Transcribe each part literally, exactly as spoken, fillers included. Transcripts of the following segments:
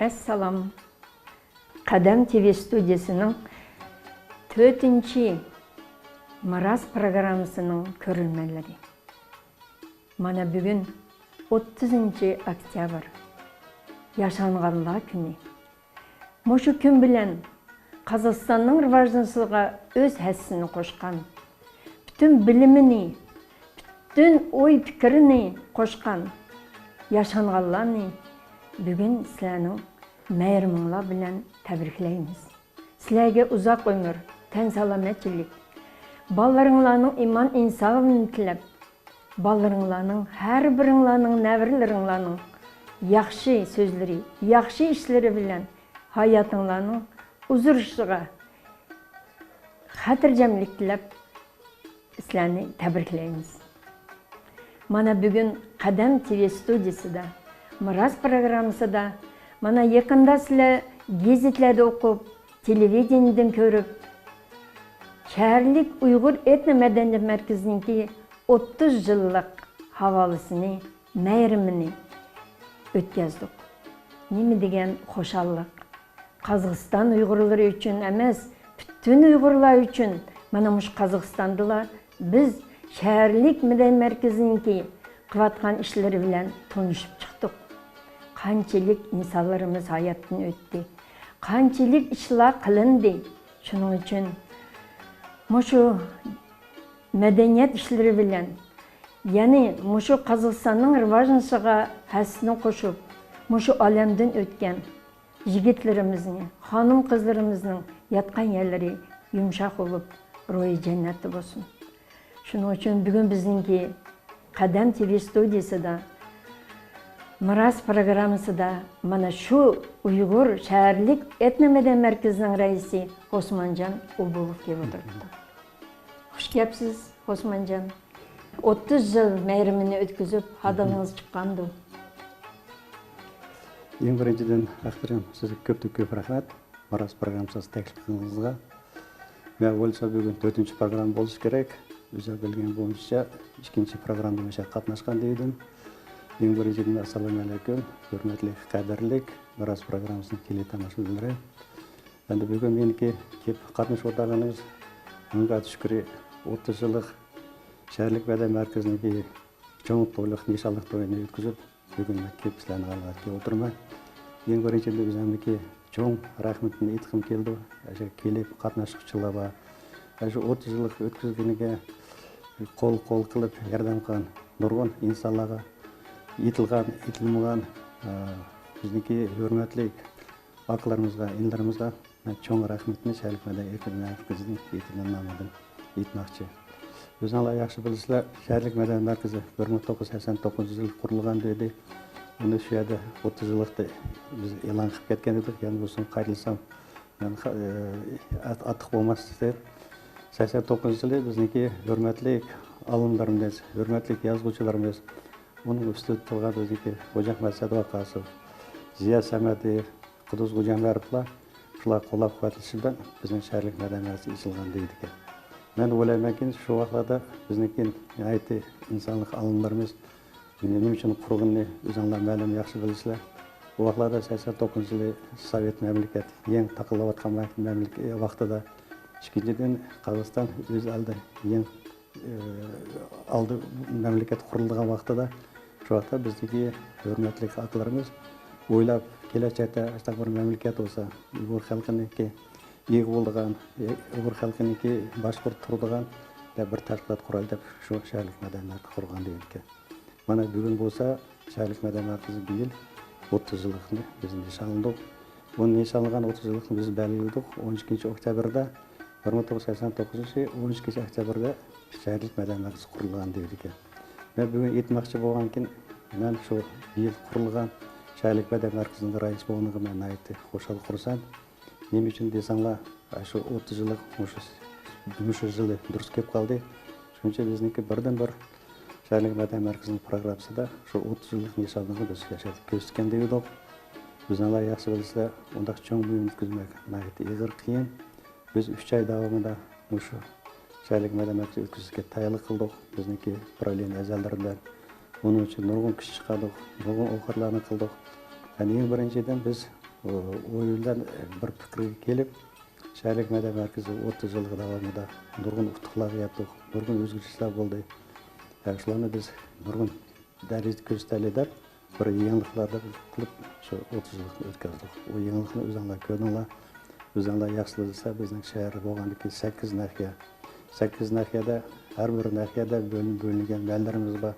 ئەسسالام. قەدەم تىۋى ستۇدىيىسىنىڭ تۆتىنچى مىراس پروگراممىسىنىڭ كۆرۈرمەنلىرى. مانا بۈگۈن ئوتتۇزىنچى ئۆكتەبىر، ياشانغانلار كۈنى. مۇشۇ كۈن بىلەن قازاقىستاننىڭ راۋاجلىنىشىغا ئۆز ھەسسىسىنى قوشقان، پۈتۈن بىلىمىنى، پۈتۈن ئوي-پىكرىنى قوشقان ياشانغانلارنى بۈگۈن سىلەرنىڭ مەيرىمىڭلار بىلەن تەبرىكلەيمىز. سىلەرگە ئۇزاق ئۆمۈر، تەن سالامەتچىلىك، بالىلىرىڭلارنىڭ ئىمان ئىنسابىنى تىلەپ، بالىلىرىڭلارنىڭ، ھەر بىرىڭلارنىڭ، نەۋرىلىرىڭلارنىڭ ياخشى سۆزلىرى، ياخشى ئىشلىرى بىلەن ھاياتىڭلارنىڭ ئۇزىرىشىغا خاتىرجەملىك تىلەپ، سىلەرنى تەبرىكلەيمىز. مانا بۈگۈن قەدەم تىۋى ستۇدىيىسىدا، مىراس پروگراممىسىدا، مانا يېقىندا سىلەر گېزىتلەردە ئوقۇپ، تېلېۋىدېنىيەدىن كۆرۈپ، شەھەرلىك ئۇيغۇر ئېتنو مەدەنىيەت مەركىزىنىڭكى ئوتتۇز يىللىق ھاۋالىسىنى، مەيرىمىنى ئۆتكەزدۇق. نېمە دېگەن خۇشاللىق! قازاقىستان ئۇيغۇرلىرى ئۈچۈن ئەمەس، پۈتۈن ئۇيغۇرلار ئۈچۈن مانا مۇشۇ قازاقىستاندىلا بىز شەھەرلىك مەدەنىيەت مەركىزىنىڭكى قىلىۋاتقان ئىشلىرى بىلەن تونۇشۇپ چىقتۇق. قانچىلىك ئىنسانلىرىمىز ھاياتتىن ئۆتتى، قانچىلىك ئىشلار قىلىندى. شۇنىڭ ئۈچۈن مۇشۇ مەدەنىيەت ئىشلىرى بىلەن، يەنى مۇشۇ قازاقىستاننىڭ راۋاجلىنىشىغا ھەسسىسىنى قوشۇپ، مۇشۇ ئالەمدىن ئۆتكەن يىگىتلىرىمىزنى، خانىم-قىزلىرىمىزنىڭ ياتقان يەرلىرى يۇمشاق بولۇپ، روھى جەننەتتە بولسۇن. شۇنىڭ ئۈچۈن بۈگۈن بىزنىڭكى قەدەم تىۋى ستۇدىيىسىدا، مىراس پروگراممىسىدا مانا شۇ ئۇيغۇر شەھەرلىك ئېتنو مەدەنىيەت مەركىزىنىڭ رەئىسى ئوسمانجان ئوبۇلوف كېلىپ ئولتۇرۇپتۇ. خۇش كەپسىز، ئوسمانجان. ئوتتۇز يىل مەيرىمىنى ئۆتكۈزۈپ، ھادىلىڭىز چىققاندۇ؟ ئەڭ بىرىنچىدىن، ئەختىرىم، سىزگە كۆپتىن كۆپ رەھمەت. مىراس پروگراممىسىغا تەكلىپ قىلغىنىڭىزغا. مەن ئويلىسام، بۈگۈن تۆتىنچى پروگرامما بولۇشى كېرەك. ئۆزۈم بىلگەن بويىچە ئىككىنچى پروگراممىدا مۇشۇ يەرگە قاتناشقان دېدىم. ئەڭ بىرىنچىدىن، ئەسسالامۇئەلەيكۇم، ھۆرمەتلىك، قەدىرلىك مىراس پروگراممىسىنىڭ تېلېتاماشىبىنلىرى. ئەمدى بۈگۈن مېنىڭكى كېلىپ قاتنىشىپ ئولتۇرغىنىڭىز، مىڭغا شۈكرى، ئوتتۇز يىللىق شەھەرلىك مەدەنىيەت مەركىزىنىڭكى چوڭ تويلۇق نىشانلىق تويىنى ئۆتكۈزۈپ، بۈگۈن مەن كېلىپ سىلەرنىڭ ئالدىڭىزغا كېلىپ ئولتۇرىمەن. ئەڭ بىرىنچىدىن، ئۆزۈمنىڭكى چوڭ رەھمىتىمنى ئېيتقۇم كېلىدۇ. ئاشۇ كېلىپ قاتناشقۇچىلارغا، ئاشۇ ئوتتۇز يىللىق ئۆتكۈزگىنىگە قول-قول قىلىپ ياردەم قىلغان نۇرغۇن ئىنسانلارغا، ئېيتىلغان، ئېيتىلمىغان، ئە، بىزنىڭكى ھۆرمەتلىك ئاكىلىرىمىزغا، ئىنىلىرىمىزغا مەن چوڭ رەھمىتىمنى شەھەرلىك مەدەنىيەت مەركىزىنىڭ يېتىملەر نامىدىن ئېيتماقچى. ئۆزۈڭلار ياخشى بىلىسىلەر، شەھەرلىك مەدەنىيەت مەركىزى بىر مىڭ توققۇز يۈز سەكسەن توققۇزىنچى يىلى قۇرۇلغان ئىدى. ئۇنى شۇ يەردە ئوتتۇز يىللىقتا بىز ئېلان قىلىپ كەتكەن ئىدۇق. يەنە بولسۇن قايتىلىسام، مەن خا-، ئە، ئات-، ئاتلىق بولماس دەپ. سەكسەن توققۇزىنچى يىلى بىزنىڭكى ھۆرمەتلىك ئالىملىرىمىز، ھۆرمەتلىك يازغۇچىلىرىمىز، ئۇنىڭ ئۈستىدە تۇرغان بىزنىڭكى خوجا ئەخمەت سەدۋاقاسوف، زىيا سەمەدى، قۇدۇز خوجامەرىپلار، شۇلار قوللاپ-قۇۋۋەتلىشى بىلەن بىزنىڭ شەھەرلىك مەدەنىيەت مەركىزى ئېچىلغان دەيدىكەن. مەن ئويلايمەنكى، شۇ ۋاقىتلاردا بىزنىڭكى ناھايىتى ئىنسانلىق ئالىملىرىمىز نېمە ئۈچۈن قۇرغىنىنى ئۆزۈڭلار مەلۇم ياخشى بىلىسىلەر. ئۇ ۋاقىتلاردا سەكسەن توققۇزىنچى يىلى سوۋېت مەملىكەت يېڭى تاقىلىۋاتقان مەملىكەت ۋاقتىدا، ئىككىنچىدىن، قازاقىستان ئۆز ئالدى يېڭى ئالدى مەملىكەت قۇرۇلىدىغان ۋاقتىدا، شۇ ۋاقىتتا بىزدىكى ھۆرمەتلىك ئاكىلىرىمىز ئويلاپ، كېلەچەكتە ئاشۇنداق بىر مەملىكەت بولسا، ئۇيغۇر خەلقىنىڭكى ئىگە بولىدىغان، ئۇيغۇر خەلقىنىڭكى باشقۇرۇپ تۇرىدىغان دەپ بىر تەشكىلات قۇرايلى دەپ شۇ شەھەرلىك مەدەنىيەت قۇرغان دېگەنىكەن. مانا بۈگۈن بولسا شەھەرلىك مەدەنىيەت مەركىزى بۇ يىل ئوتتۇز يىللىقىنى بىز نىشانلىدۇق. بۇ نىشانلىغان ئوتتۇز يىللىقنى بىز بەلگىلىدۇق. ئون ئىككىنچى ئۆكتەبىردە، بىر مىڭ توققۇز يۈز سەكسەن توققۇزىنچى يىل ئون ئىككىنچى ئۆكتەبىردە شەھەرلىك مەدەنىيەت مەركىزى قۇرۇلغان دېيىلگەن. مەن بۈگۈن ئېيتماقچى بولغانكىن، مەن شۇ بۇ يىل قۇرۇلغان شەھەرلىك مەدەنىيەت مەركىزىنىڭ رەئىسى بولغىنىغا مەن ناھايىتى خۇشال، خۇرسەن. نېمە ئۈچۈن دېسەڭلار، شۇ ئوتتۇز يىللىق مۇشۇ، مۇشۇ يىلى دۇرۇس كېلىپ قالدى. شۇنىڭ ئۈچۈن بىزنىڭكى بىردىنبىر شەھەرلىك مەدەنىيەت مەركىزىنىڭ پروگراممىسىدا شۇ ئوتتۇز يىللىق نىشانلىقنى بىز ياشاپ كۆرسەتكەن دېيىدۇق. ئۆزۈڭلار ياخشى بىلىسىلەر، ئۇنداق چوڭ بۇيۇم ئۆتكۈزمەك ناھايىتى ئېغىر، قىيىن. بىز ئۈچ ئاي داۋامىدا مۇشۇ شەھەرلىك مەدەنىيەت مەركىزى ئۆتكۈزۈشكە تەييارلىق قىلدۇق. بىزنىڭكى پراۋلېنىيە ئەزالىرى بىلەن ئۇنىڭ ئۈچۈن نۇرغۇن كۈچ چىقاردۇق، نۇرغۇن ئوقۇرلارنى قىلدۇق. يەنى ئەڭ بىرىنچىدىن، بىز ئويۇن بىلەن بىر پىكىرگە كېلىپ، شەھەرلىك مەدەنىيەت مەركىزى ئوتتۇز يىللىق داۋامىدا نۇرغۇن ئۇتۇقلارغا يەتتۇق، نۇرغۇن ئۆزگىرىشلەر بولدى. ھە، شۇلارنى بىز نۇرغۇن دەرىجىدە كۆرسىتەيلى دەپ، بىر يېڭىلىقلارنى قىلىپ، شۇ ئوتتۇز يىللىقنى ئۆتكۈزدۇق. ئۇ يېڭىلىقنى ئۆزۈڭلار كۆردۈڭلار. ئۆزۈڭلار ياخشى بىلىسىلەر، بىزنىڭ شەھەر بولغاندىكى سەككىز ناھىيە. سەككىز ناھىيەدە، ھەر بىر ناھىيەدە بۆلۈن-، بۆلۈنگەن مەھەللىلىرىمىز بار.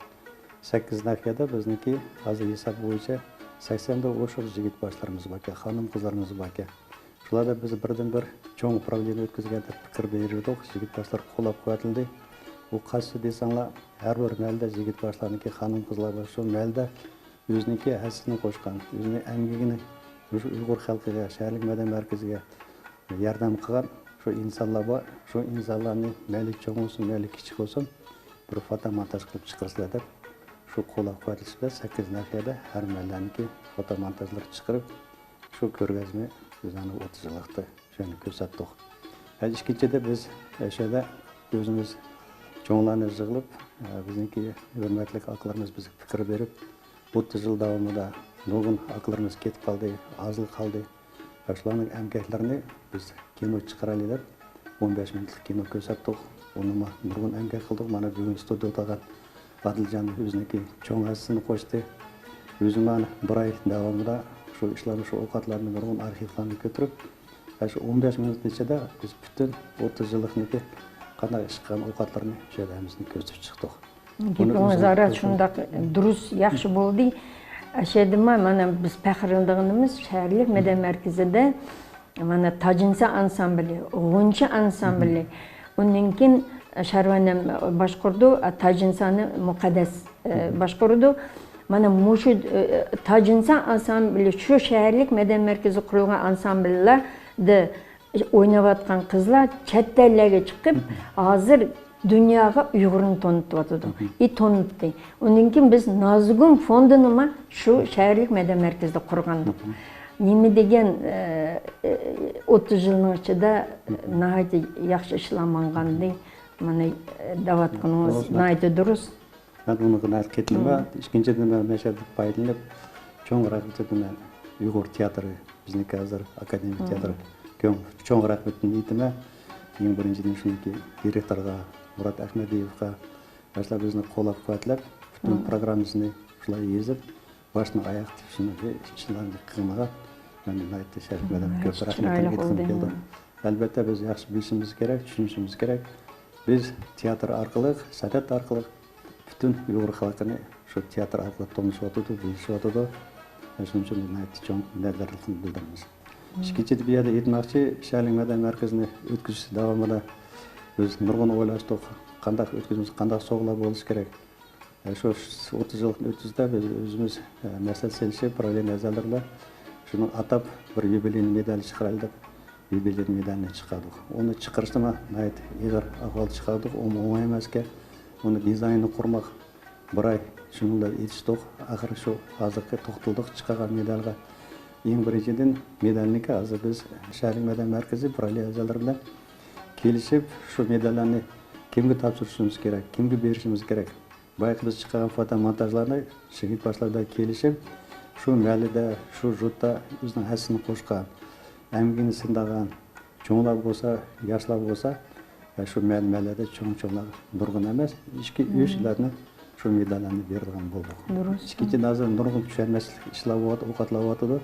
سەككىز ناھىيەدە بىزنىڭكى ھازىر ھېساب بويىچە سەكسەندىن ئوشۇق يىگىت باشلىرىمىز باركەن، خانىم قىزلىرىمىز باركەن. شۇلاردا بىز بىردىن بىر چوڭ ئۇپراۋلېنىيە ئۆتكۈزگەندەك پىكىر بېرىۋىدۇق، يىگىت باشلار قوللاپ قۇۋۋەتلىدى. ئۇ قايسى دېسەڭلار، ھەر بىر مەھەللىدە يىگىت باشلارنىڭكى خانىم قىزلار بار. شۇ مەھەللىدە ئۆزىنىڭكى ھەسسىسىنى قوشقان، ئۆزىنىڭ ئەمگىكىنى مۇشۇ ئۇيغۇر خەلقىگە، شەھەرلىك مەدەنىيەت مەركىزىگە ياردەم قىلغان شۇ ئىنسانلار بار. شۇ ئىنسانلارنى مەيلى چوڭ بولسۇن، مەيلى كىچىك بولسۇن، بىر فوتو مونتاژ قىلىپ چىقىرىسىلەر دەپ، شۇ قوللاپ قۇۋۋەتلىشىپ، سەككىز ناھىيەدە ھەر مەھەللەنىڭكى فوتو مونتاژلىرى چىقىرىپ، شۇ كۆرگەزمە بىز ئەنە ئوتتۇز يىللىقتا شۇنى كۆرسەتتۇق. ھە، ئىككىنچىدە بىز، ئە، شۇ يەردە ئۆزىمىز چوڭلارنى يىغىپ، ئە، بىزنىڭكى ھۆرمەتلىك ئاكىلىرىمىز بىزگە پىكىر بېرىپ، ئوتتۇز يىل داۋامىدا نۇرغۇن ئاكىلىرىمىز كېتىپ قالدى، ئازلا قالدى. ۋە شۇلارنىڭ ئەمگەكلىرىنى بىز كىنو چىقىرايلى دەپ، ئون بەش مىنۇتلۇق كىنو كۆرسەتتۇق. ئۇنىمۇ نۇرغۇن ئەمگەك قىلدۇق. مانا بۈگۈن ستۇدىيەدە ئولتۇرغان ئادىلجان ئۆزىنىڭكى چوڭ ھەسسىسىنى قوشتى. ئۆزى مانا بىر ئاي داۋامىدا شۇ ئىشلارنى، شۇ ئوقەتلەرنى، نۇرغۇن ئارخىپلارنى كۆتۈرۈپ، ۋە شۇ ئون بەش مىنۇت ئىچىدە بىز پۈتۈن ئوتتۇز يىللىقنىڭكى قانداق ئىش قىلغان ئوقەتلىرىنى شۇ يەردە ھەممىسىنى كۆرسىتىپ چىقتۇق. گېپىڭىز راست، شۇنداق دۇرۇس، ياخشى بولدى. ئەشەدىما، مانا بىز پەخىرلىنىدىغىنىمىز شەھەرلىك مەدەنىيەت مەركىزىدە مانا تاجىنسا ئانسامبىلى، غۇنچە ئانسامبىلى، ئۇندىن كېيىن شارۋانەم باشقۇرىدۇ، تاجىنسانى مۇقەددەس، ئە، باشقۇرىدۇ. مانا مۇشۇ، ئە، تاجىنسا ئانسامبىلى شۇ شەھەرلىك مەدەنىيەت مەركىزى قۇرۇلغان ئانسامبىللاردا ئويناۋاتقان قىزلار چەت ئەللەرگە چىقىپ، ھازىر دۇنياغا ئۇيغۇرنى تونۇتۇۋاتىدۇ. ئى، تونۇتتى. ئۇندىن كېيىن بىز نازۇگۇم فوندىنىمۇ شۇ شەھەرلىك مەدەنىيەت مەركىزىدە قۇرغانىدۇق. نېمە دېگەن، ئە، ئە، ئوتتۇز يىلنىڭ ئىچىدە ناھايىتى ياخشى ئىشلار ماڭغانىدى. مانا، ئە، دەۋاتقىنىڭىز ناھايىتى دۇرۇس. مەن ئۇنىڭغا ناھايىتى قېتىلىمەن. ئىككىنچىدىن، مەن مەشەدىن پايدىلىنىپ، چوڭ رەھمىتىمنى ئۇيغۇر تىياتىرى، بىزنىڭكى ھازىر ئاكادېمىك تىياتىر، چوڭ، چوڭ رەھمىتىمنى ئېيتىمەن. ئەڭ بىرىنچىدىن، شۇنىڭكى دىرېكتورغا، مۇرات ئەخمەدىيېۋقا، باشلار بىزنى قوللاپ-قۇۋۋەتلەپ، پۈتۈن پىروگراممىسىنى شۇلار يېزىپ، باشتىن ئاياغ شۇنى ئىشلارنى قىلمىغان، مەن ناھايىتى شەرەپ بىلەن كۆپ رەھمىتىمنى ئېيتقۇم كېلىدۇ. ئەلبەتتە، بىز ياخشى بىلىشىمىز كېرەك، چۈشىنىشىمىز كېرەك. بىز تىياتىر ئارقىلىق، سەنئەت ئارقىلىق پۈتۈن ئۇيغۇر خەلقىنى شۇ تىياتىر ئارقىلىق تونۇشۇۋاتىدۇ، بىلىشىۋاتىدۇ. شۇنىڭ ئۈچۈن ناھايىتى چوڭ مىننەتدارلىقىمىزنى بىلدۈرىمىز. ئىككىنچىدىن، بۇ يەردە ئېيتماقچى، شەھەرلىك مەدەنىيەت مەركىزىنى ئۆتكۈزۈش داۋامىدا بىز نۇرغۇن ئويلاشتۇق، قانداق ئۆتكۈزىمىز، قانداق سوغىلار بولۇشى كېرەك. شۇ ئوتتۇز يىللىقنى ئۆتكۈزدە بىز ئۆزىمىز مەسلىھەت سېلىشىپ، پىروگرامما ئەزالىرى بىلەن شۇنىڭ ئاتاپ بىر يۇبىلېينىي مېدال چىقىرايلى دەپ، يۇبىلېينىي مېدالنى چىقاردۇق. ئۇنى چىقىرىشتىمۇ ناھايىتى ئېغىر ئەھۋال چىقاردۇق. ئۇمۇ ئوڭاي ئەمەسكەن. ئۇنى دىزاينىنى قۇرماق بىر ئاي شۇنىڭ بىلەن ئېتىشتۇق. ئاخىرى شۇ ھازىرقى توختىلىق چىقارغان مېدالغا. ئەڭ بىرىنچىدىن، مېدالنىكى ھازىر بىز شەھەرلىك مەدەنىيەت مەركىزى پىروگرامما ئەزالىرى بىلەن كېلىشىپ، شۇ مېداللارنى كىمگە تاپشۇرۇشىمىز كېرەك، كىمگە بېرىشىمىز كېرەك. بايىقى بىز چىقارغان فوتو مونتاژلارنى شېھىت باشلار بىلەن كېلىشىپ، شۇ مەھەللىدە، شۇ يۇرتتا ئۆزىنىڭ ھەسسىسىنى قوشقان، ئەمگىكىنى سىندىرغان چوڭلار بولسا، ياشلار بولسا، ۋە شۇ مەھەللە، مەھەللىدە چوڭ-چوڭلار نۇرغۇن ئەمەس، ئىككى، ئۈچلەرنى شۇ مېداللارنى بېرىدىغان بولدۇق. ئىككىنچى، ھازىر نۇرغۇن چۈشەنمەسلىك ئىشلار بولۇۋاتىدۇ، ئوقەتلەر بولۇۋاتىدۇ.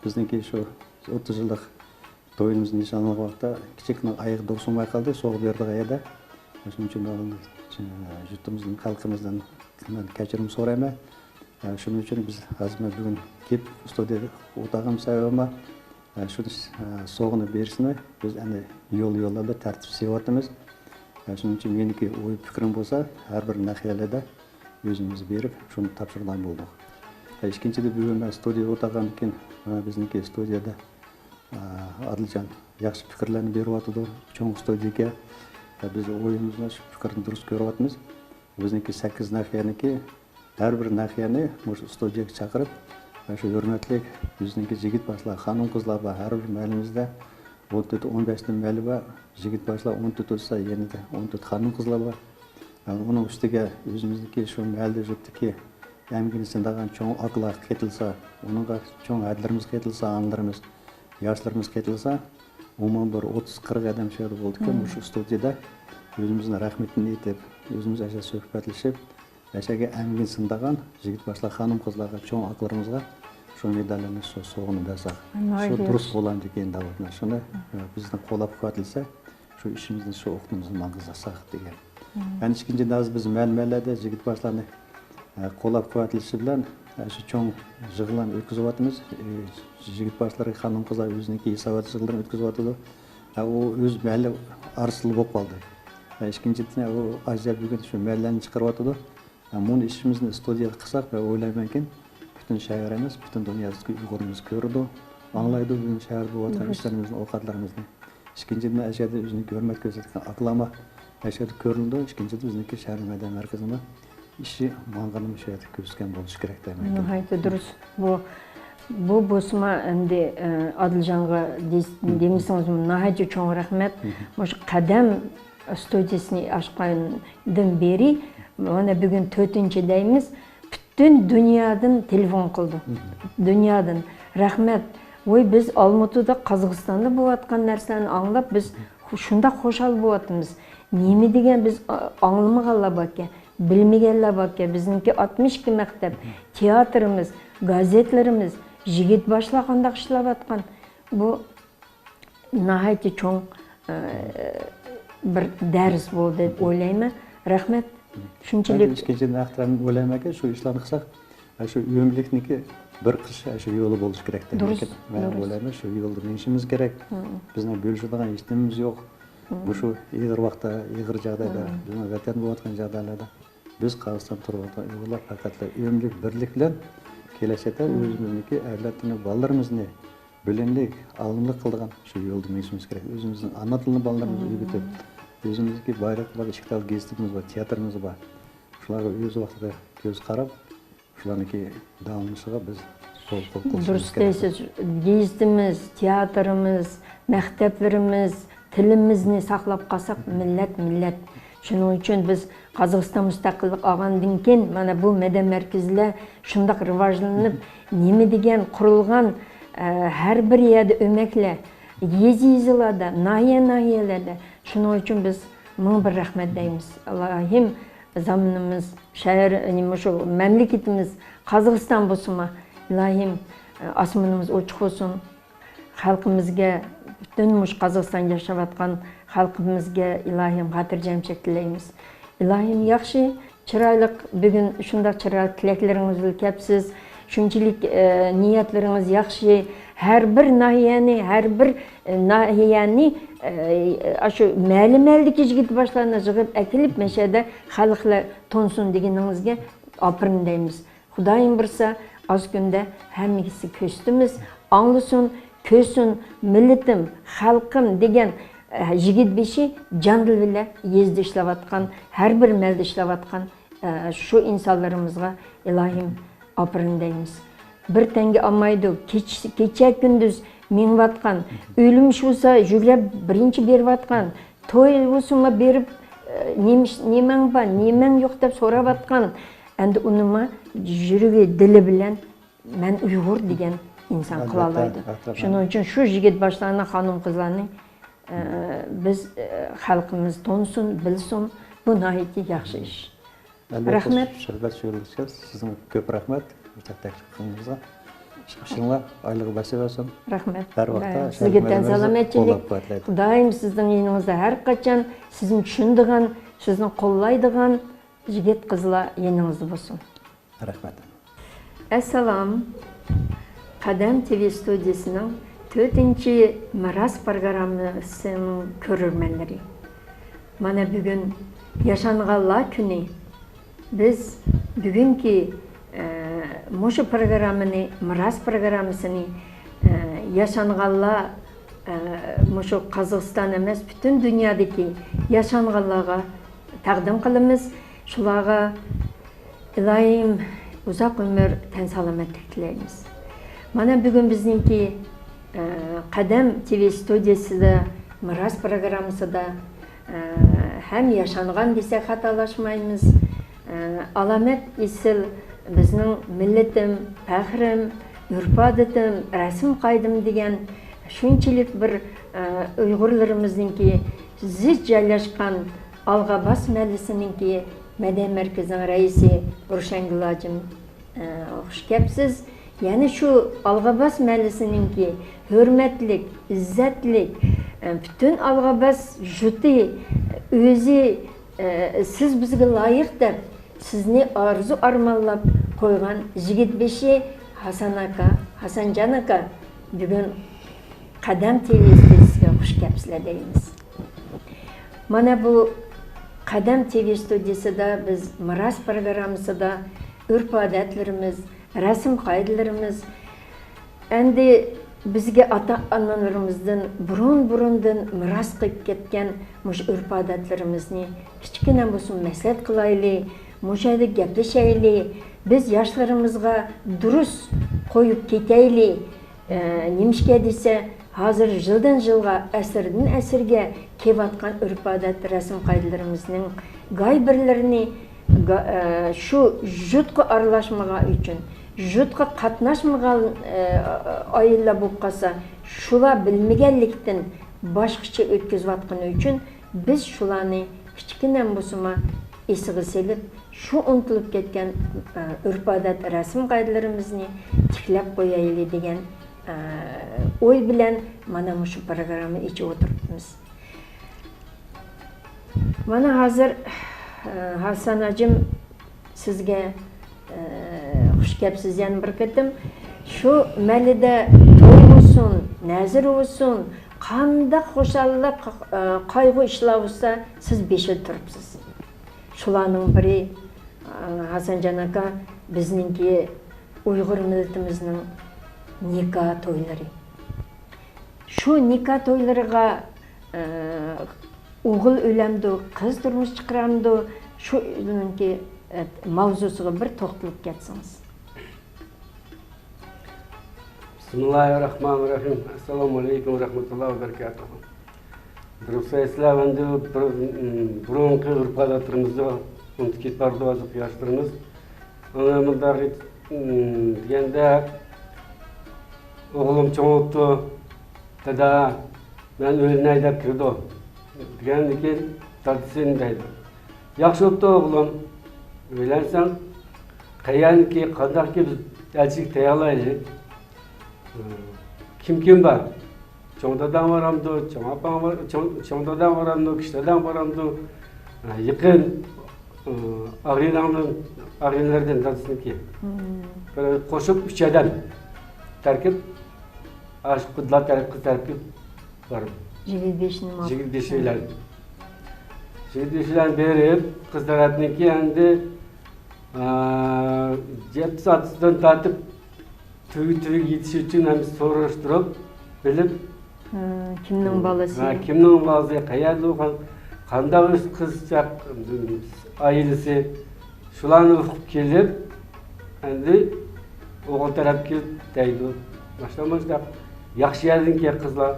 بىزنىڭكى شۇ ئوتتۇز يىللىق تويىمىز نىشانلانغان ۋاقىتتا كىچىكنىڭ ئايىغى دۇرۇسلىماي قالدى، سوغا بېرىدىغان يەردە. شۇنىڭ ئۈچۈن مەن يۇرتىمىزدىن، خەلقىمىزدىن مەن كەچۈرۈم سورايمەن. شۇنىڭ ئۈچۈن بىز ھازىر مەن بۈگۈن كېلىپ ئۇستۇدىيەدە ئولتۇرغان سەۋەبىم بار. شۇ سوغىنى بېرىشنى بىز ئەنە يول-يوللاردا تەرتىپ سېلىۋاتىمىز. شۇنىڭ ئۈچۈن مېنىڭكى ئوي پىكرىم بولسا، ھەر بىر ناھىيەلەردە ئۆزىمىز بېرىپ شۇنى تاپشۇرغان بولدۇق. ئىككىنچىدىن، بۈگۈن مەن ئۇستۇدىيەدە ئولتۇرغاندىن كېيىن، مانا بىزنىڭكى ئۇستۇدىيەدە ئادىلجان ياخشى پىكىرلەرنى بېرىۋاتىدۇ. چوڭ ئۇستۇدىيە ئىكەن. بىز ئويىمىزنى، شۇ پىكىرنى دۇرۇس كۆرۈۋاتىمىز. بىزنىڭكى سەككىز ناھىيەنىڭكى ھەر بىر ناھىيەنى مۇشۇ ئۇستۇدىيەگە چاقىرىپ، مانا شۇ ھۆرمەتلىك بىزنىڭكى يىگىت باشلار، خانىم قىزلار بار. ھەر بىر مەھەللىمىزدە ئون تۆت، ئون بەش مەھەللە بار. يىگىت باشلار ئون تۆت بولسا، يەنە ئون تۆت خانىم قىزلار بار. ئۇنىڭ ئۈستىگە ئۆزىمىزنىڭكى شۇ مەھەللە يۇرتتىكى ئەمگىنى سىندىغان چوڭ ئاكىلار قېتىلسا، ئۇنىڭغا چوڭ ھەدىلىرىمىز قېتىلسا، ئانىلىرىمىز، ياشلىرىمىز قېتىلسا، ئومۇمەن بىر ئوتتۇز قىرىق ئادەم شۇ يەردە بولىدىكەن. مۇشۇ ئىستۇدىيەدە ئۆزىمىزنىڭ رەھمىتىنى ئېيتىپ، ئۆزىمىز ئاشۇ سۆھبەتلىشىپ، ئەشەگە ئەمگىنى سىندىغان يىگىت باشلار، خانىم قىزلارغا، چوڭ ئاكىلىرىمىزغا شۇ مېداللارنى، شۇ سوۋغىنى بەرسەك، شۇ دۇرۇس بولامدىكىن دەۋاتىمەن. شۇنى بىزنى قوللاپ قۇۋۋەتلىسە، شۇ ئىشىمىزنى، شۇ ئوقۇتمىمىزنى ماڭغۇزساق دېگەن. ئەنە ئىككىنچى، ھازىر بىز مەھەللە-مەھەللىدە يىگىت باشلارنى، ئە، قوللاپ قۇۋۋەتلىشى بىلەن، ئە، شۇ چوڭ يىغىنلارنى ئۆتكۈزۈۋاتىمىز. ئە، يىگىت باشلىرى، خانىم-قىزلار ئۆزىنىڭكى ھېسابات يىغىنلىرىنى ئۆتكۈزۈۋاتىدۇ. ئە، ئۇ ئۆز مەھەللە ئارىسىدا بولۇپ قالدى. ئە، ئىككىنچىدىن، ئۇ ئاجايىپ بۈگۈن شۇ مەھەللىنى چىقىرىۋاتىدۇ. مۇنى ئىشىمىزنى ئىستۇدىيەدە قىلساق، مەن ئويلايمەنكىن، پۈتۈن شەھەر ئەمەس، پۈتۈن دۇنيادىكى ئۇيغۇرىمىز كۆرىدۇ، ئاڭلايدۇ بىزنىڭ شەھەردە بولۇۋاتقان ئىشلىرىمىزنى، ئوقەتلىرىمىزنى. ئىككىنچىدىن، ئەشەدە ئۆزىنى ھۆرمەت كۆرسەتكەن ئاكىلارمۇ ئەشەدە كۆرۈنىدۇ. ئىككىنچىدىن، بىزنىڭكى شەھەر مەدەنىيەت مەركىزىمۇ ئىشى ماڭغىنىمۇ شۇ يەردە كۆرسەتكەن بولۇشى كېرەك دەيمەن. ناھايىتى دۇرۇس. بۇ، بۇ بولسىمۇ ئەمدى، ئە، ئادىلجانغا دېس-، دېمىسىڭىزمۇ ناھايىتى چوڭ رەھمەت. مۇشۇ قەدەم ئىستۇدىيىسىنى ئاچقاندىن بېرى، مانا بۈگۈن تۆتىنچى دەيمىز، پۈتۈن دۇنيادىن تېلېفون قىلىدۇ. دۇنيادىن. رەھمەت. ۋوي، بىز ئالمۇتىدا، قازاقىستاندا بولۇۋاتقان نەرسىلەرنى ئاڭلاپ، بىز شۇنداق خۇشال بولۇۋاتىمىز. نېمە دېگەن بىز ئا-، ئاڭلىمىغانلار باركەن، بىلمىگەنلەر باركەن. بىزنىڭكى ئاتمىش ئىككى مەكتەپ، تىياتىرىمىز، گازېتلىرىمىز، يىگىت باشلار قانداق ئىشلەۋاتقان. بۇ ناھايىتى چوڭ، ئە، بىر دەرس بولدى دەپ ئويلايمەن. رەھمەت. شۇنچىلىك. ئىككىنچىدىن، ئەختىرەم، ئويلايمەنكى، شۇ ئىشلارنى قىلساق، شۇ ئۆملۈكنىڭكى بىر قىلىش شۇ يولى بولۇشى كېرەك دەپ. دۇرۇس، لېكىن مەن دۇرۇس. ئويلايمەن، شۇ يولدا مېڭىشىمىز كېرەك. بىزنىڭ بۆلۈشىدىغان ھېچ نېمىمىز يوق. مۇشۇ ئېغىر ۋاقىتتا، ئېغىر جاغدايدا، بىزنىڭ ۋەتەندە بولۇۋاتقان جاغدايلاردا بىز قازاقىستاندا تۇرۇۋاتقان ئۇيغۇرلار پەقەتلا ئۆملۈك بىرلىك بىلەن كېلەچەكتە ئۆزىمىزنىڭكى ئەۋلادلىرىنى، بالىلىرىمىزنى بىلىملىك، ئالىملىق قىلىدىغان شۇ يولدا مېڭىشىمىز كېرەك. ئۆزىمىزنىڭ ئانا تىلىنى بالىلىرىمىزغا ئۆگىتىپ، ئۆزىمىزنىڭكى بايلىقلار، ئىككى تال گېزىتىمىز بار، تىياتىرىمىز بار. شۇلارغا ئۆز ۋاقتىدا كۆز قاراپ، شۇلارنىڭكى داۋاملىشىشىغا بىز قول، قول قوشۇشىمىز كېرەك. دۇرۇس دەيسىز. گېزىتىمىز، تىياتىرىمىز، مەكتەپلىرىمىز، تىلىمىزنى ساقلاپ قالساق، مىللەت، مىللەت. شۇنىڭ ئۈچۈن بىز قازاقىستان مۇستەقىللىق ئالغاندىن كېيىن، مانا بۇ مەدەنىيەت مەركىزىلەر شۇنداق راۋاجلىنىپ، نېمە دېگەن قۇرۇلغان، ئە، ھەر بىر يەردە ئۆمەكلەر، يېزا-يېزىلاردا، ناھىيە-ناھىيەلەردە. شۇنىڭ ئۈچۈن بىز مىڭ بىر رەھمەت دەيمىز. ئىلاھىم، زامىنىمىز، شەھەر، مۇشۇ مەملىكىتىمىز قازاقىستان بولسىمۇ، ئىلاھىم، ئاسمىنىمىز ئوچۇق بولسۇن. خەلقىمىزگە، پۈتۈن مۇشۇ قازاقىستاندا ياشاۋاتقان خەلقىمىزگە ئىلاھىم خاتىرجەمچىلىك تىلەيمىز. ئىلاھىم ياخشى، چىرايلىق، بۈگۈن شۇنداق چىرايلىق تىلەكلىرىڭىز بىلەن كەپسىز. شۇنچىلىك، ئە، نىيەتلىرىڭىز ياخشى. ھەر بىر ناھىيەنى، ھەر بىر، ئە، ناھىيەنى، ئە، ئاشۇ مەھەللە-مەھەللىدىكى يىگىت باشلارنى يىغىپ ئەكېلىپ، مەشەدە خەلقلەر تونسۇن دېگىنىڭىزگە ئاپىرىن دەيمىز. خۇدايىم بۇيرۇسا، ئاز كۈندە ھەممىسى كۆرسىتىمىز. ئاڭلىسۇن، كۆرسۇن، مىللىتىم، خەلقىم دېگەن، ئە، يىگىت بېشى جان دىل بىلەن يېزىدا ئىشلەۋاتقان، ھەر بىر مەھەللىدە ئىشلەۋاتقان، ئە، شۇ ئىنسانلىرىمىزغا ئىلاھىم ئاپىرىن دەيمىز. بىر تەڭگە ئالمايدۇ، كېچە، كېچە كۈندۈز مېڭىۋاتقان، ئۆلۈم بولسا يۈگرەپ بىرىنچى بېرىۋاتقان، توي بولسىمۇ بېرىپ، ئە، نېمە ئىش، نېمەڭ بار، نېمەڭ يوق دەپ سوراۋاتقان. ئەمدى ئۇنىمۇ يۈرىكى، دىلى بىلەن مەن ئۇيغۇر دېگەن ئىنسان قىلالايدۇ. ئەلۋەتتە، ئەلۋەتتە. شۇنىڭ ئۈچۈن شۇ يىگىت باشلارنى، خانىم قىزلارنى، ئە، بىز، ئە، خەلقىمىز تونۇسۇن، بىلسۇن، بۇ ناھايىتى ياخشى ئىش. ئەلۋەتتە، رەھمەت. سۆھبەت يولىدىكى سىزگە كۆپ رەھمەت، مۇشۇنداق تەكلىپ قىلغىنىڭىزغا. ئىشىڭلار ئايلىقى بەسە بەرسۇن. رەھمەت. ھەر ۋاقىت سىزگە تەن سالامەتچىلىك. قوللاپ قۇۋۋەتلەيدۇ. خۇدايىم سىزنىڭ يېنىڭىزدا ھەر قاچان، سىزنى چۈشىنىدىغان، سىزنى قوللايدىغان يىگىت قىزلار يېنىڭىزدا بولسۇن. رەھمەت. ئەسسالام. قەدەم تىۋى ستۇدىيىسىنىڭ تۆتىنچى مىراس پروگراممىسىنىڭ كۆرۈرمەنلىرى. مانا بۈگۈن ياشانغانلار كۈنى. بىز بۈگۈنكى، ئە، مۇشۇ پروگراممىنى، مىراس پروگراممىسىنى، ئە، ياشانغانلار، ئە، مۇشۇ قازاقىستان ئەمەس، پۈتۈن دۇنيادىكى ياشانغانلارغا تەقدىم قىلىمىز. شۇلارغا ئىلاھىم ئۇزاق ئۆمۈر، تەن سالامەتلىك تىلەيمىز. مانا بۈگۈن بىزنىڭكى، ئە، قەدەم تىۋى ستۇدىيىسىدا مىراس پروگراممىسىدا، ئە، ھەم ياشانغان دېسەك خاتالاشمايمىز. ئە، ئالامەت ئېسىل، بىزنىڭ مىللىتىم، پەخرىم، ئۆرپ-ئادىتىم، رەسىم-قائىدىم دېگەن شۇنچىلىك بىر، ئە، ئۇيغۇرلىرىمىزنىڭكى زىچ جايلاشقان ئالغاباس مەھەللىسىنىڭكى مەدەنىيەت مەركىزىنىڭ رەئىسى روشەنگۈل ھاجىم، ئە، خۇش كەپسىز. يەنە شۇ ئالغاباس مەھەللىسىنىڭكى ھۆرمەتلىك، ئىززەتلىك، ئە، پۈتۈن ئالغاباس جۇتى ئۆزى، ئە، سىز بىزگە لايىق دەپ، سىزنى ئارزۇ-ئارمانلاپ قويغان يىگىت بېشى ھاسان ئاكا، ھاسانجان ئاكا، بۈگۈن قەدەم تىۋى ستۇدىيىسىگە خۇش كەپسىلەر دەيمىز. مانا بۇ قەدەم تىۋى ستۇدىيىسىدا بىز مىراس پىروگراممىسىدا ئۆرپ-ئادەتلىرىمىز، رەسىم-قائىدىلىرىمىز، ئەمدى بىزگە ئاتا-ئانىلىرىمىزدىن بۇرۇن-بۇرۇندىن مىراس قىلىپ كەتكەن مۇشۇ ئۆرپ-ئادەتلىرىمىزنى كىچىككىنە بولسىمۇ مەسلىھەت قىلايلى، مۇشۇ يەردە گەپلىشەيلى. بىز ياشلىرىمىزغا دۇرۇس قويۇپ كېتەيلى. ئە، نېمىشقا دېسە، ھازىر يىلدىن يىلغا، ئەسىردىن ئەسىرگە كېلىۋاتقان ئۆرپ-ئادەت، رەسىم-قائىدىلىرىمىزنىڭ گاي بىرلىرىنى گا-، ئە، شۇ جۇتقا ئارىلاشمىغان ئۈچۈن، جۇتقا قاتناشمىغان، ئە، ئائىلىلەر بولۇپ قالسا، شۇلار بىلمىگەنلىكتىن باشقىچە ئۆتكۈزۈۋاتقىنى ئۈچۈن، بىز شۇلارنى كىچىككىنە بولسىمۇ ئېسىگە سېلىپ، شۇ ئۇنتۇلۇپ كەتكەن، ئە، ئۆرپ-ئادەت، رەسىم-قائىدىلىرىمىزنى تىكلەپ قويايلى دېگەن، ئە، ئوي بىلەن مانا مۇشۇ پىروگرامما ئېچىپ ئولتۇرۇپتىمىز. مانا ھازىر، ئە، ھاسان ھاجىم سىزگە، ئە، خۇش كەپسىز يەنە بىر قېتىم. شۇ مەھەللىدە توي بولسۇن، نەزىر بولسۇن، قانداق خۇشاللىق، ئە، قايغۇ ئىشلار بولسا، سىز بېشىدا تۇرۇپسىز. شۇلارنىڭ بىرى، ئە، ھاسانجان ئاكا، بىزنىڭكى ئۇيغۇر مىللىتىمىزنىڭ نىكاھ تويلىرى. شۇ نىكاھ تويلىرىغا، ئە، ئوغۇل ئۆلەمدۇ، قىز تۇرمۇش چىقىرامدۇ، شۇ ئۆزىنىڭكى، ئە، ماۋزۇسىغا بىر توختىلىپ كەتسىڭىز. بىسمىللاھىررەھمانىر رەھىم. ئەسسالامۇ ئەلەيكۇم ۋە رەھمەتۇللاھى ۋە بەرىكاتۇھۇ. دۇرۇس ئېيتىسىلەر، ئەمدى بىر، م، بۇرۇنقى ئۆرپ-ئادەتلىرىمىزنى ئۇنتۇپ كېتىپ بارىدۇ ھازىرقى ياشلىرىمىز. ئانا مۇنداق، م، دېگەندە، ئوغلۇم چوڭ بوپتۇ، دادا، مەن ئۆيلىنەي دەپ كىرىدۇ. دېگەندىن كېيىن دادىسى نېمە دەيدۇ؟ ياخشى بوپتۇ ئوغلۇم، ئۆيلەنسەڭ، قەيەرنىكى، قانداقكى بىز ئەلچىلىك تەييارلايلى. كىم كىم بار؟ چوڭ داداڭ بارامدۇ؟ چوڭ ئاپاڭ بار، چوڭ، چوڭ داداڭ بارامدۇ؟ كىچىك داداڭ بارامدۇ؟ يېقىن ئاغىنەڭدىن، ئاغىنىلەردىن دادىسىنىڭكى. بىر قوشۇپ ئۈچ ئادەم تەركىب، ئاشۇ قۇدىلار تەرەپ، قىز تەرەپكە بارىدۇ. يىگىت بېشىنى ماقۇل. يىگىت بېشى بىلەن. يىگىت بېشى بىلەن بېرىپ، قىز تەرەپنىڭكى ئەمدى، ئا، گەپ سادىسىدىن تارتىپ، تۈۋى-تۈۋىگە يېتىش ئۈچۈن ھەممىسى سوراشتۇرۇپ بىلىپ، ھە، كىمنىڭ بالىسى؟ ھە، كىمنىڭ بالىسى، قەيەردە تۇغقان، قانداق ئۆز قىزچاق، ئائىلىسى، شۇلارنى ئۇقۇپ كېلىپ، ئەمدى ئوغۇل تەرەپ كېلىپ دەيدۇ، ماشۇنداق، ماشۇنداق ياخشى يەردىن كەل قىزلار.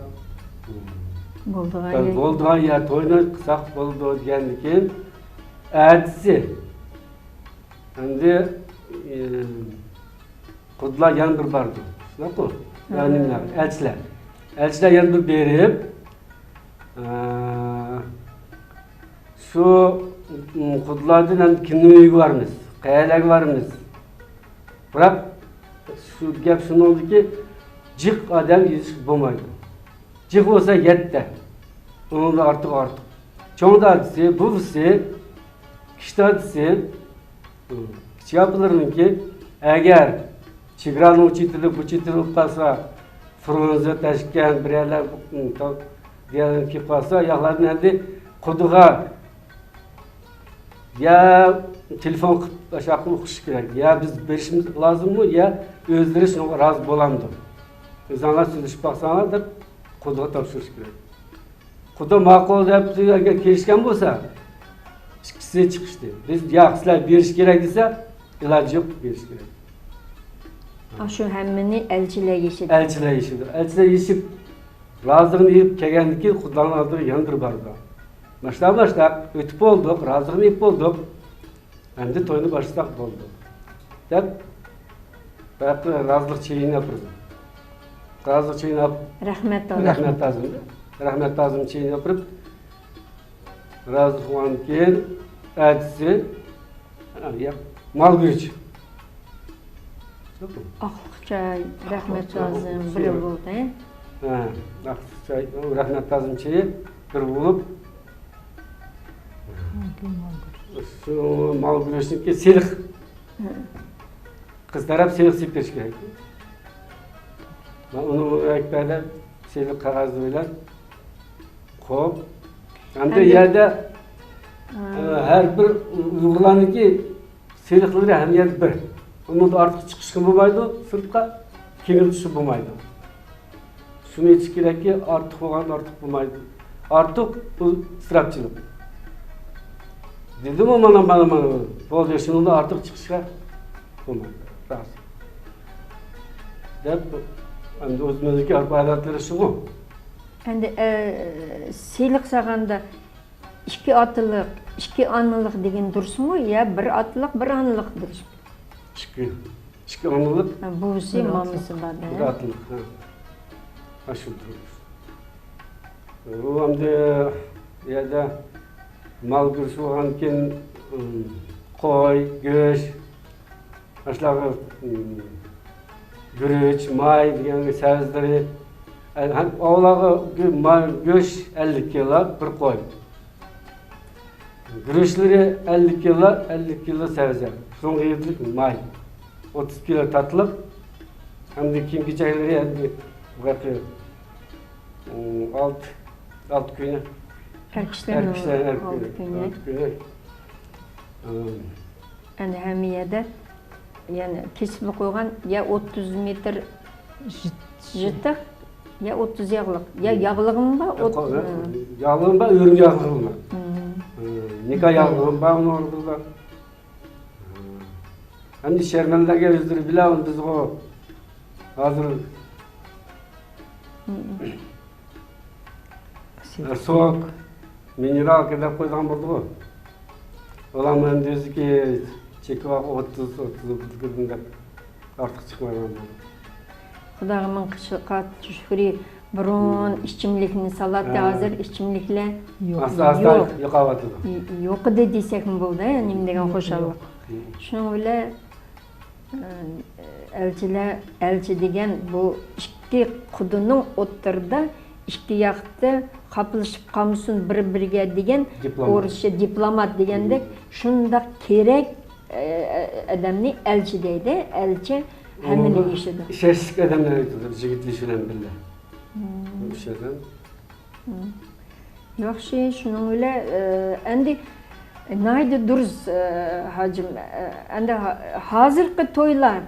بولىدىغان يەر. بولىدىغان يەر، توينى قىلساق بولىدۇ دېگەندىن كېيىن، ئەتىسى ئەمدى، ئى، قۇدىلار يەنە بىر بارىدۇ. شۇنداققۇ؟ ھە. يا نېمىلەر؟ ئەلچىلەر. ئەلچىلەر يەنە بىر بېرىپ، ئە، شۇ، م، قۇدىلاردىن ئەمدى كىمنىڭ ئۆيىگە بارىمىز؟ قەيەرلەرگە بارىمىز؟ بىراق، شۇ گەپ شۇنىڭدىكى، جىق ئادەم يېزىشقا بولمايدۇ. جىق بولسا يەتتە. ئۇنىڭدىن ئارتۇق، ئارتۇق. چوڭ دادىسى، بوۋىسى، كىچىك دادىسى، كىچىك ئاپىلىرىنىڭكى، ئەگەر چېگرانىڭ ئۇ چېتىدە، بۇ چېتىدە بولۇپ قالسا، فرۇنزې، تاشكەنت، بىر يەرلەر، دېگەنلەر كېلىپ قالسا، ئاياغلاردىن ئەمدى قۇدىغا يا تېلېفون قىلىپ ئاشۇ ئۇقۇش كېرەك، يا بىز بېرىشىمىز لازىممۇ، يا ئۆزلىرى شۇنىڭغا رازى بولامدۇ؟ ئۆزۈڭلار سۆزلىشىپ باقساڭلار دەپ قۇدىغا تاپشۇرۇش كېرەك. قۇدا ماقۇل دەپ ئەگەر كېلىشكەن بولسا، ئىككىسى چىقىشتى. بىز ياق، سىلەر بېرىش كېرەك دېسە، ئىلاجى يوق، بېرىش كېرەك. ئاشۇ ھەممىنى ئەلچىلەر يېشىدۇ. ئەلچىلەر يېشىدۇ. ئەلچىلەر يېشىپ، رازىلىقىنى ئېلىپ كەلگەندىن كېيىن قۇدىلارنىڭ ئالدىغا يەنە بىر بارىدۇ. ماشۇنداق، ماشۇنداق ئۆتۈپ بولدۇق، رازىلىقىنى ئېلىپ بولدۇق. ئەمدى توينى باشلىساق بولدى. دەپ، باياقى رازىلىق چېيىنى ئاپىرىدۇ. رازىلىق چېيىنى ئاپ، رەھمەت تازىم. رەھمەت تازىم. رەھمەت تازىم چېيىنى ئاپىرىپ، رازىلىق بولغاندىن كېيىن، ئەتىسى، ھە، ياق، مال گۈرۈچ. ئاقلىق چاي، رەھمەت تازىم، بىر بولدى. ھە، ئاقلىق چاي، رەھمەت تازىم چېيى بىر بولۇپ، شۇ مال گۈرۈچنىڭكى سېلىق. قىز تەرەپ سېلىق سېلىپ بېرىشى كېرەك. مەن ئۇنى ئەكبەردە سېلىق قەغەزى بىلەن قويۇپ، ئەمدى يەردە، ھە، ھە، ھەر بىر ئۇيغۇرلارنىڭكى سېلىقلىرى ھەممە يەردە بىر. ئۇنىڭدىن ئارتۇق چىقىشقا بولمايدۇ، سىرتقا كېڭىيىشكە بولمايدۇ. شۇنى ئېيتىش كېرەككى، ئارتۇق بولغان ئارتۇق بولمايدۇ. ئارتۇق، بۇ ئىسراپچىلىق. دېدىمۇ، مانا، مانا، مانا، بولدى، شۇنىڭدىن ئارتۇق چىقىشقا بولمايدۇ. راست. دەپ، ئەمدى ئۆزىمىزنىڭكى ئۆرپ-ئادەتلىرى شۇغۇ. ئەمدى، ئە، سېلىق سالغاندا ئىككى ئاتىلىق، ئىككى ئانىلىق دېگەن دۇرۇسمۇ يا بىر ئاتىلىق، بىر ئانىلىق دۇرۇسمۇ؟ ئىككى. ئىككى ئانىلىق. ھە، بۇۋىسى، بىر ئاتىلىق. مامىسى بار-دە. بىر ئاتىلىق، ھە. ئاشۇ تۇرۇش. ئۇ ئەمدى يەردە مال گۆش بولغاندىكىن، ئىم، قوي، گۆش، ئاشۇلارغا، ئىم، گۈرۈچ، ماي دېگەن سەۋزىلىرى، ئە، ھەم ئاۋۇلارغا گۆ-، ما-، گۆش ئەللىك كىلو، بىر قوي. گۈرۈچلىرى ئەللىك كىلو، ئەللىك كىلو سەۋزە، شۇنىڭغا يېتىدۇ ماي، ئوتتۇز كىلو تاتلىق، ھەمدە كىيىم-كېچەكلىرى ئەمدى بۇياققى، ئالتە، ئالتە كۆينەك. ئەر كىشىلەرنىڭ ئەر كىشىلەرنىڭ ئالتە كۆينەك. ئالتە كۆينەك. ئەمدى ھەممە يەردە يەنە كېسىپلا قويغان يا ئوتتۇز مېتىر يىت-، يىتىق، يا ئوتتۇز ياغلىق. يا ياغلىقىمۇ بار، ياغلىقىمۇ بار، ئۆرۈم ياغلىقىمۇ بار. نىكاھ ياغلىقىمۇ بار ئۇنىڭ ئارىسىدا. ئەمدى شەرمەنلەرگە ئۆزلىرى بىلە، بىزغۇ ھازىر سوك، مىنېرالكا دەپ قويىدىغان بولدىغۇ. ئۇلارمۇ ئەمدى ئۆزىكى چېكى بار، ئوتتۇز، ئوتتۇز بىردىن دەپ ئارتۇق چىقمايدىغان بولدى. خۇداغا مىڭ قاتلىق شۈكرى، بۇرۇن ئىچىملىكنى سالاتتى، ھازىر ئىچىملىكلەر ئاستا-ئاستا يوقاۋاتىدۇ. يوقىدى دېسەكمۇ بولىدۇ، نېمە دېگەن خۇشاللىق. شۇنىڭ بىلەن ئەلچىلەر، ئەلچى دېگەن بۇ ئىككى قۇدىنىڭ ئوتتۇرىدا ئىككى ياقتا خاپىلىشىپ قالمىسۇن بىر-بىرىگە دېگەن، ئورۇسچە دىپلومات دېگەندەك، شۇنداق كېرەك، ئە، ئە، ئادەمنى ئەلچى دەيدۇ. ئەلچى ھەممىنى ئېشىدۇ. ئىشەنچلىك ئادەملەر ئېيتىلىدۇ، يىگىت ئىشى بىلەن بىللە. ئىشەنچ. ياخشى، شۇنىڭ بىلەن، ئە، ئەمدى ناھايىتى دۇرۇس، ئە، ھاجىم، ئە، ئەمدى ھا-، ھازىرقى تويلار،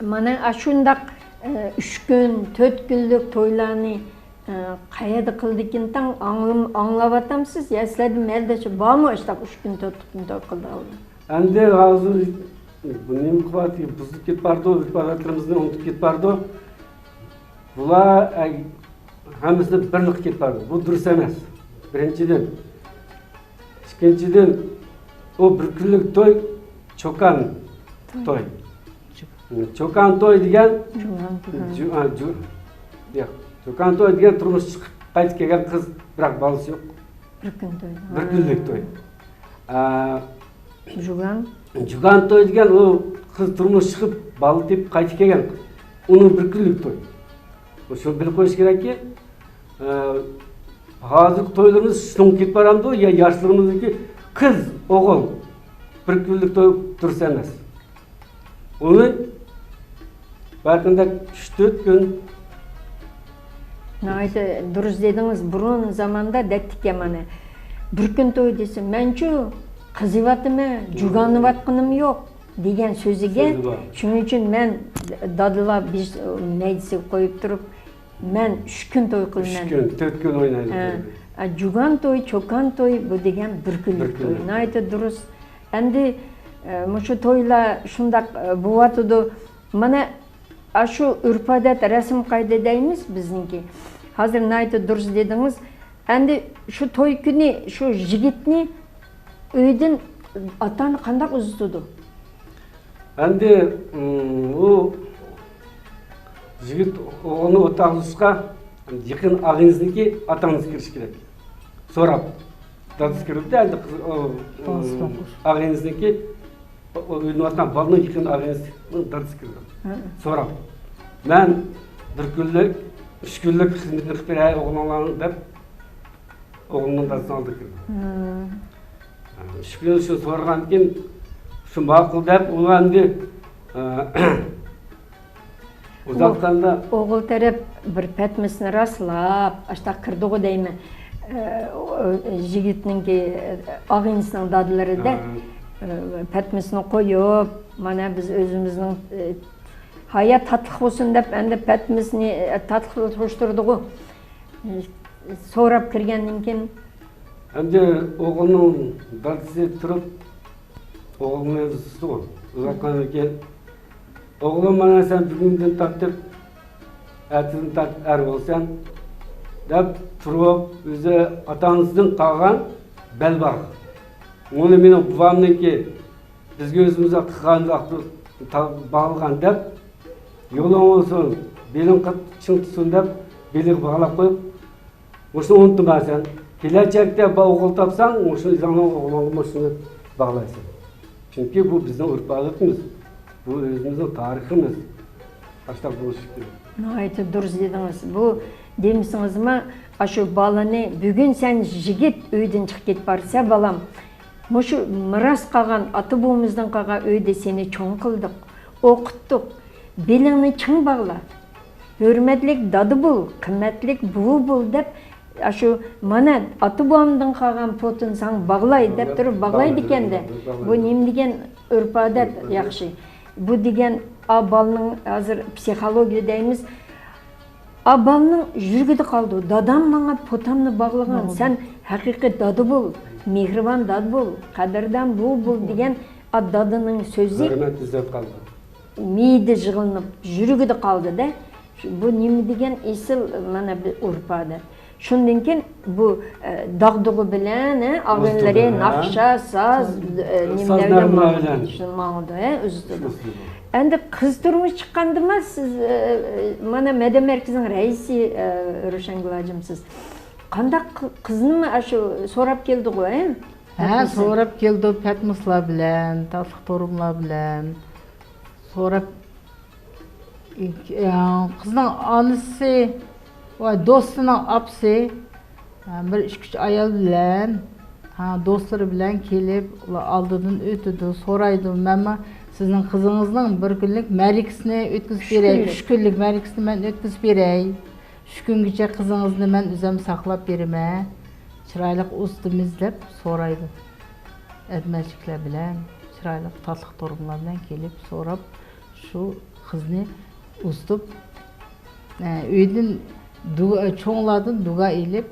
مانا ئاشۇنداق، ئە، ئۈچ كۈن، تۆت كۈنلۈك تويلارنى، ئە، قەيەردە قىلىدىكىنتاڭ، ئاڭلىم-، ئاڭلاۋاتامسىز؟ يا سىلەردە مەلدەچ بارمۇ ئاشۇنداق ئۈچ كۈن، تۆت كۈن توي قىلىدىغانلار؟ ئەمدى ھازىر بۇ نېمە قىلىۋاتىدۇ؟ بۇزۇلۇپ كېتىپ بارىدۇ، ئۆرپ-ئادەتلىرىمىزنى ئۇنتۇپ كېتىپ بارىدۇ. بۇلار، ئە، ھەممىسىنى بىرلىككە كېلىپ بارىدۇ. بۇ دۇرۇس ئەمەس. بىرىنچىدىن، ئىككىنچىدىن، ئۇ بىر كۈنلۈك توي، چوكان توي. چوكان توي دېگەن، جۇ-، ئا، جۇ-، ياق. چوكان توي دېگەن تۇرمۇش چىقىپ قايتىپ كەلگەن قىز، بىراق بالىسى يوق. بىر كۈن توي. بىر كۈنلۈك توي. ئا، جۇگان. جۇگان توي دېگەن ئۇ قىز تۇرمۇش چىقىپ، بالا تېپىپ قايتىپ كەلگەن. ئۇنىڭ بىر كۈنلۈك توي. شۇنى بىلىپ قويۇش كېرەككى، ئە، ھازىرقى تويلىرىمىز شۇنىڭغا كېتىپ بارامدۇ، يا ياشلىرىمىزنىڭكى قىز، ئوغۇل بىر كۈنلۈك توي دۇرۇس ئەمەس. ئۇنى بەلكىم ئۈچ تۆت كۈن. ناھايىتى دۇرۇس دېدىڭىز، بۇرۇن زاماندا دەيتتىكەن مانا، بىر كۈن توي دېسە، مەنچۇ قىزىۋاتىمەن، جۇگانلىۋاتقىنىم يوق دېگەن سۆزىگە، سۆزى بار. شۇنىڭ ئۈچۈن مەن دادىلار بىز مەيدىسىگە قويۇپ تۇرۇپ، مەن ئۈچ كۈن توي قىلىمەن. ئۈچ كۈن، تۆت كۈن ئوينايدۇ. ھە. ئا، جۇگان توي، چوكان توي، بۇ دېگەن بىر كۈنلۈك توي. بىر كۈنلۈك. ناھايىتى دۇرۇس. ئەمدى، ئە، مۇشۇ تويلار شۇنداق، ئە، بوۋاتىدۇ. مانا، ئاشۇ ئۆرپ-ئادەت، رەسىم-قائىدە دەيمىز بىزنىڭكى. ھازىر ناھايىتى دۇرۇس دېدىڭىز. ئەمدى شۇ توي كۈنى شۇ يىگىتنى ئۆيدىن ئاتا-ئانا قانداق ئۇزىتىدۇ؟ ئەمدى، ئۇم، ئۇ يىگىت ئوغلىنى ئوتاغا ئۇزىتىشقا يېقىن ئاغىنىسىنىڭكى ئاتا-ئانىسى كىرىشى كېرەك. سوراپ. دادىسى كىرىپتۇ، ئەمدى قىز، ئۇ، ئۇم، ئاغىنىسىنىڭكى، ئۇ ئۆيلىنىۋاتقان بالىنىڭ يېقىن ئاغىنىسىنىڭ دادىسى كىرىدۇ. سوراپ. مەن بىر كۈنلۈك، ئۈچ كۈنلۈك خىزمىتىنى قىلىپ بېرەي ئوغلۇڭلارنىڭ دەپ، ئوغلۇمنىڭ دادىسىنىڭ ئالدىغا كىردىم. ئۈچ كۈن شۇ سورىغاندىن كېيىن، شۇ ماقۇل دەپ، ئۇ ئەمدى، ئۇزاتقاندا ئوغۇل تەرەپ بىر پەتمىسىنى راسلاپ، ئاشتاق كىردىغۇ دەيمەن. يىگىتنىڭكى، ئاغىنىسىنىڭ دادىلىرىدە، پەتمىسىنى قويۇپ، مانا بىز ئۆزىمىزنىڭ، ھايات تاتلىق بولسۇن دەپ، ئەمدى پەتمىسىنى، تاتلىقلاشتۇردىغۇ. سوراپ كىرگەندىن كېيىن، ئەمدى ئوغلىنىڭ دادىسى تۇرۇپ، ئوغلىنى ئۇزىتىدىغۇ. ئۇزاتقاندىن كېيىن، «ئوغلۇم، مانا سەن بۈگۈندىن تارتىپ، ئەتىدىن تارتىپ ئەر بولىسەن» دەپ تۇرۇپ، ئۆزى ئاتا-ئانىسىدىن قالغان بەلباغ. ئۇنى مېنىڭ بوۋامنىڭكى بىزگە ئۆزىمىزگە قىلغان باغلىغان دەپ، «يولۇڭ بولسۇن، بېلىڭ قاتتىق چىڭ تۇتسۇن» دەپ، بېلىگە باغلاپ قويۇپ، مۇشۇنى ئۇنتۇما سەن. كېلەچەكتە با-، ئوغۇل تاپساڭ، مۇشۇنى ئۆزۈڭنىڭ ئوغلۇڭغا مۇشۇنى باغلايسەن. چۈنكى بۇ بىزنىڭ ئۆرپ-ئادىتىمىز، بۇ ئۆزىمىزنىڭ تارىخىمىز. ئاشۇنداق بولۇشى كېرەك. ناھايىتى دۇرۇس دېدىڭىز. بۇ دېمىسىڭىزمۇ، ئاشۇ بالىنى بۈگۈن سەن يىگىت ئۆيدىن چىقىپ كېتىپ بارسا، بالام، مۇشۇ مىراس قالغان، ئاتا-بوۋىمىزدىن قالغان ئۆيدە سېنى چوڭ قىلدۇق، ئوقۇتتۇق. بېلىڭنى چىڭ باغلا. ھۆرمەتلىك دادا بول، قىممەتلىك بوۋا بول دەپ، ئاشۇ مانا ئاتا-بوۋامدىن قالغان پوتىنى ساڭا باغلاي دەپ تۇرۇپ باغلايدىكەن-دە. بۇ نېمە دېگەن ئۆرپ-ئادەت ياخشى. بۇ دېگەن ئا بالىنىڭ ھازىر پسىخولوگىيە دەيمىز. ئا بالىنىڭ يۈرىكىدە قالىدۇ. دادام ماڭا پوتامنى باغلىغان، سەن ھەقىقىي دادا بول، مېھرىبان دادا بول، قەدىردان بوۋا بول دېگەن ئا دادىنىڭ سۆزى ھۆرمەت، ئىززەت قالىدۇ. مىيىدە يىغىلىنىپ، يۈرىكىدە قالدى-دە. بۇ نېمە دېگەن ئېسىل، مانا، بىر ئۆرپ-ئادەت. شۇندىن كېيىن بۇ، ئە، داغدۇغا بىلەن، ھە، ئاغىنىلىرى ئۇزىتىدۇ، ھە. ناخشا، ساز، ئە، ساز نېمىلەر بىلەن نەغمىلەر بىلەن. شۇ ماڭىدۇ، ھە، ئۇزىتىدۇ. ئۇزىتىدۇ. ئەمدى قىز تۇرمۇش چىققاندىما سىز، ئە، مانا مەدەنىيەت مەركىزىنىڭ رەئىسى، ئە، روشەنگۈل ھاجىم سىز. قانداق قى-، قىزنىمۇ ئاشۇ سوراپ كەلدىغۇ، ھە؟ ھە، سوراپ كەلدى، پەتمىسلار بىلەن، تاتلىق تۇرۇملار بىلەن سوراپ، ئى، قىزنىڭ ئانىسى ۋە دوستىنىڭ ئاپىسى، ھە، بىر ئىككى-ئۈچ ئايال بىلەن، ھە، دوستلىرى بىلەن كېلىپ، ئۇلار ئالدىدىن ئۆتىدۇ، سورايدۇ، «مەنمۇ سىزنىڭ قىزىڭىزنىڭ بىر كۈنلۈك مەرىكىسىنى ئۆتكۈزۈپ بېرەي، ئۈچ كۈنلۈك مەرىكىسىنى مەن ئۆتكۈزۈپ بېرەي. ئۈچ كۈنگىچە قىزىڭىزنى مەن ئۆزۈم ساقلاپ بېرىمەن، چىرايلىق ئۇزىتىمىز» دەپ سورايدۇ. ئەدمەنچىلىكلەر بىلەن، چىرايلىق تاتلىق تۇرۇملار بىلەن كېلىپ سوراپ، شۇ قىزنى ئۇزىتىپ، ئە، ئۆيدىن دۇ-، چوڭلاردىن دۇئا ئېلىپ،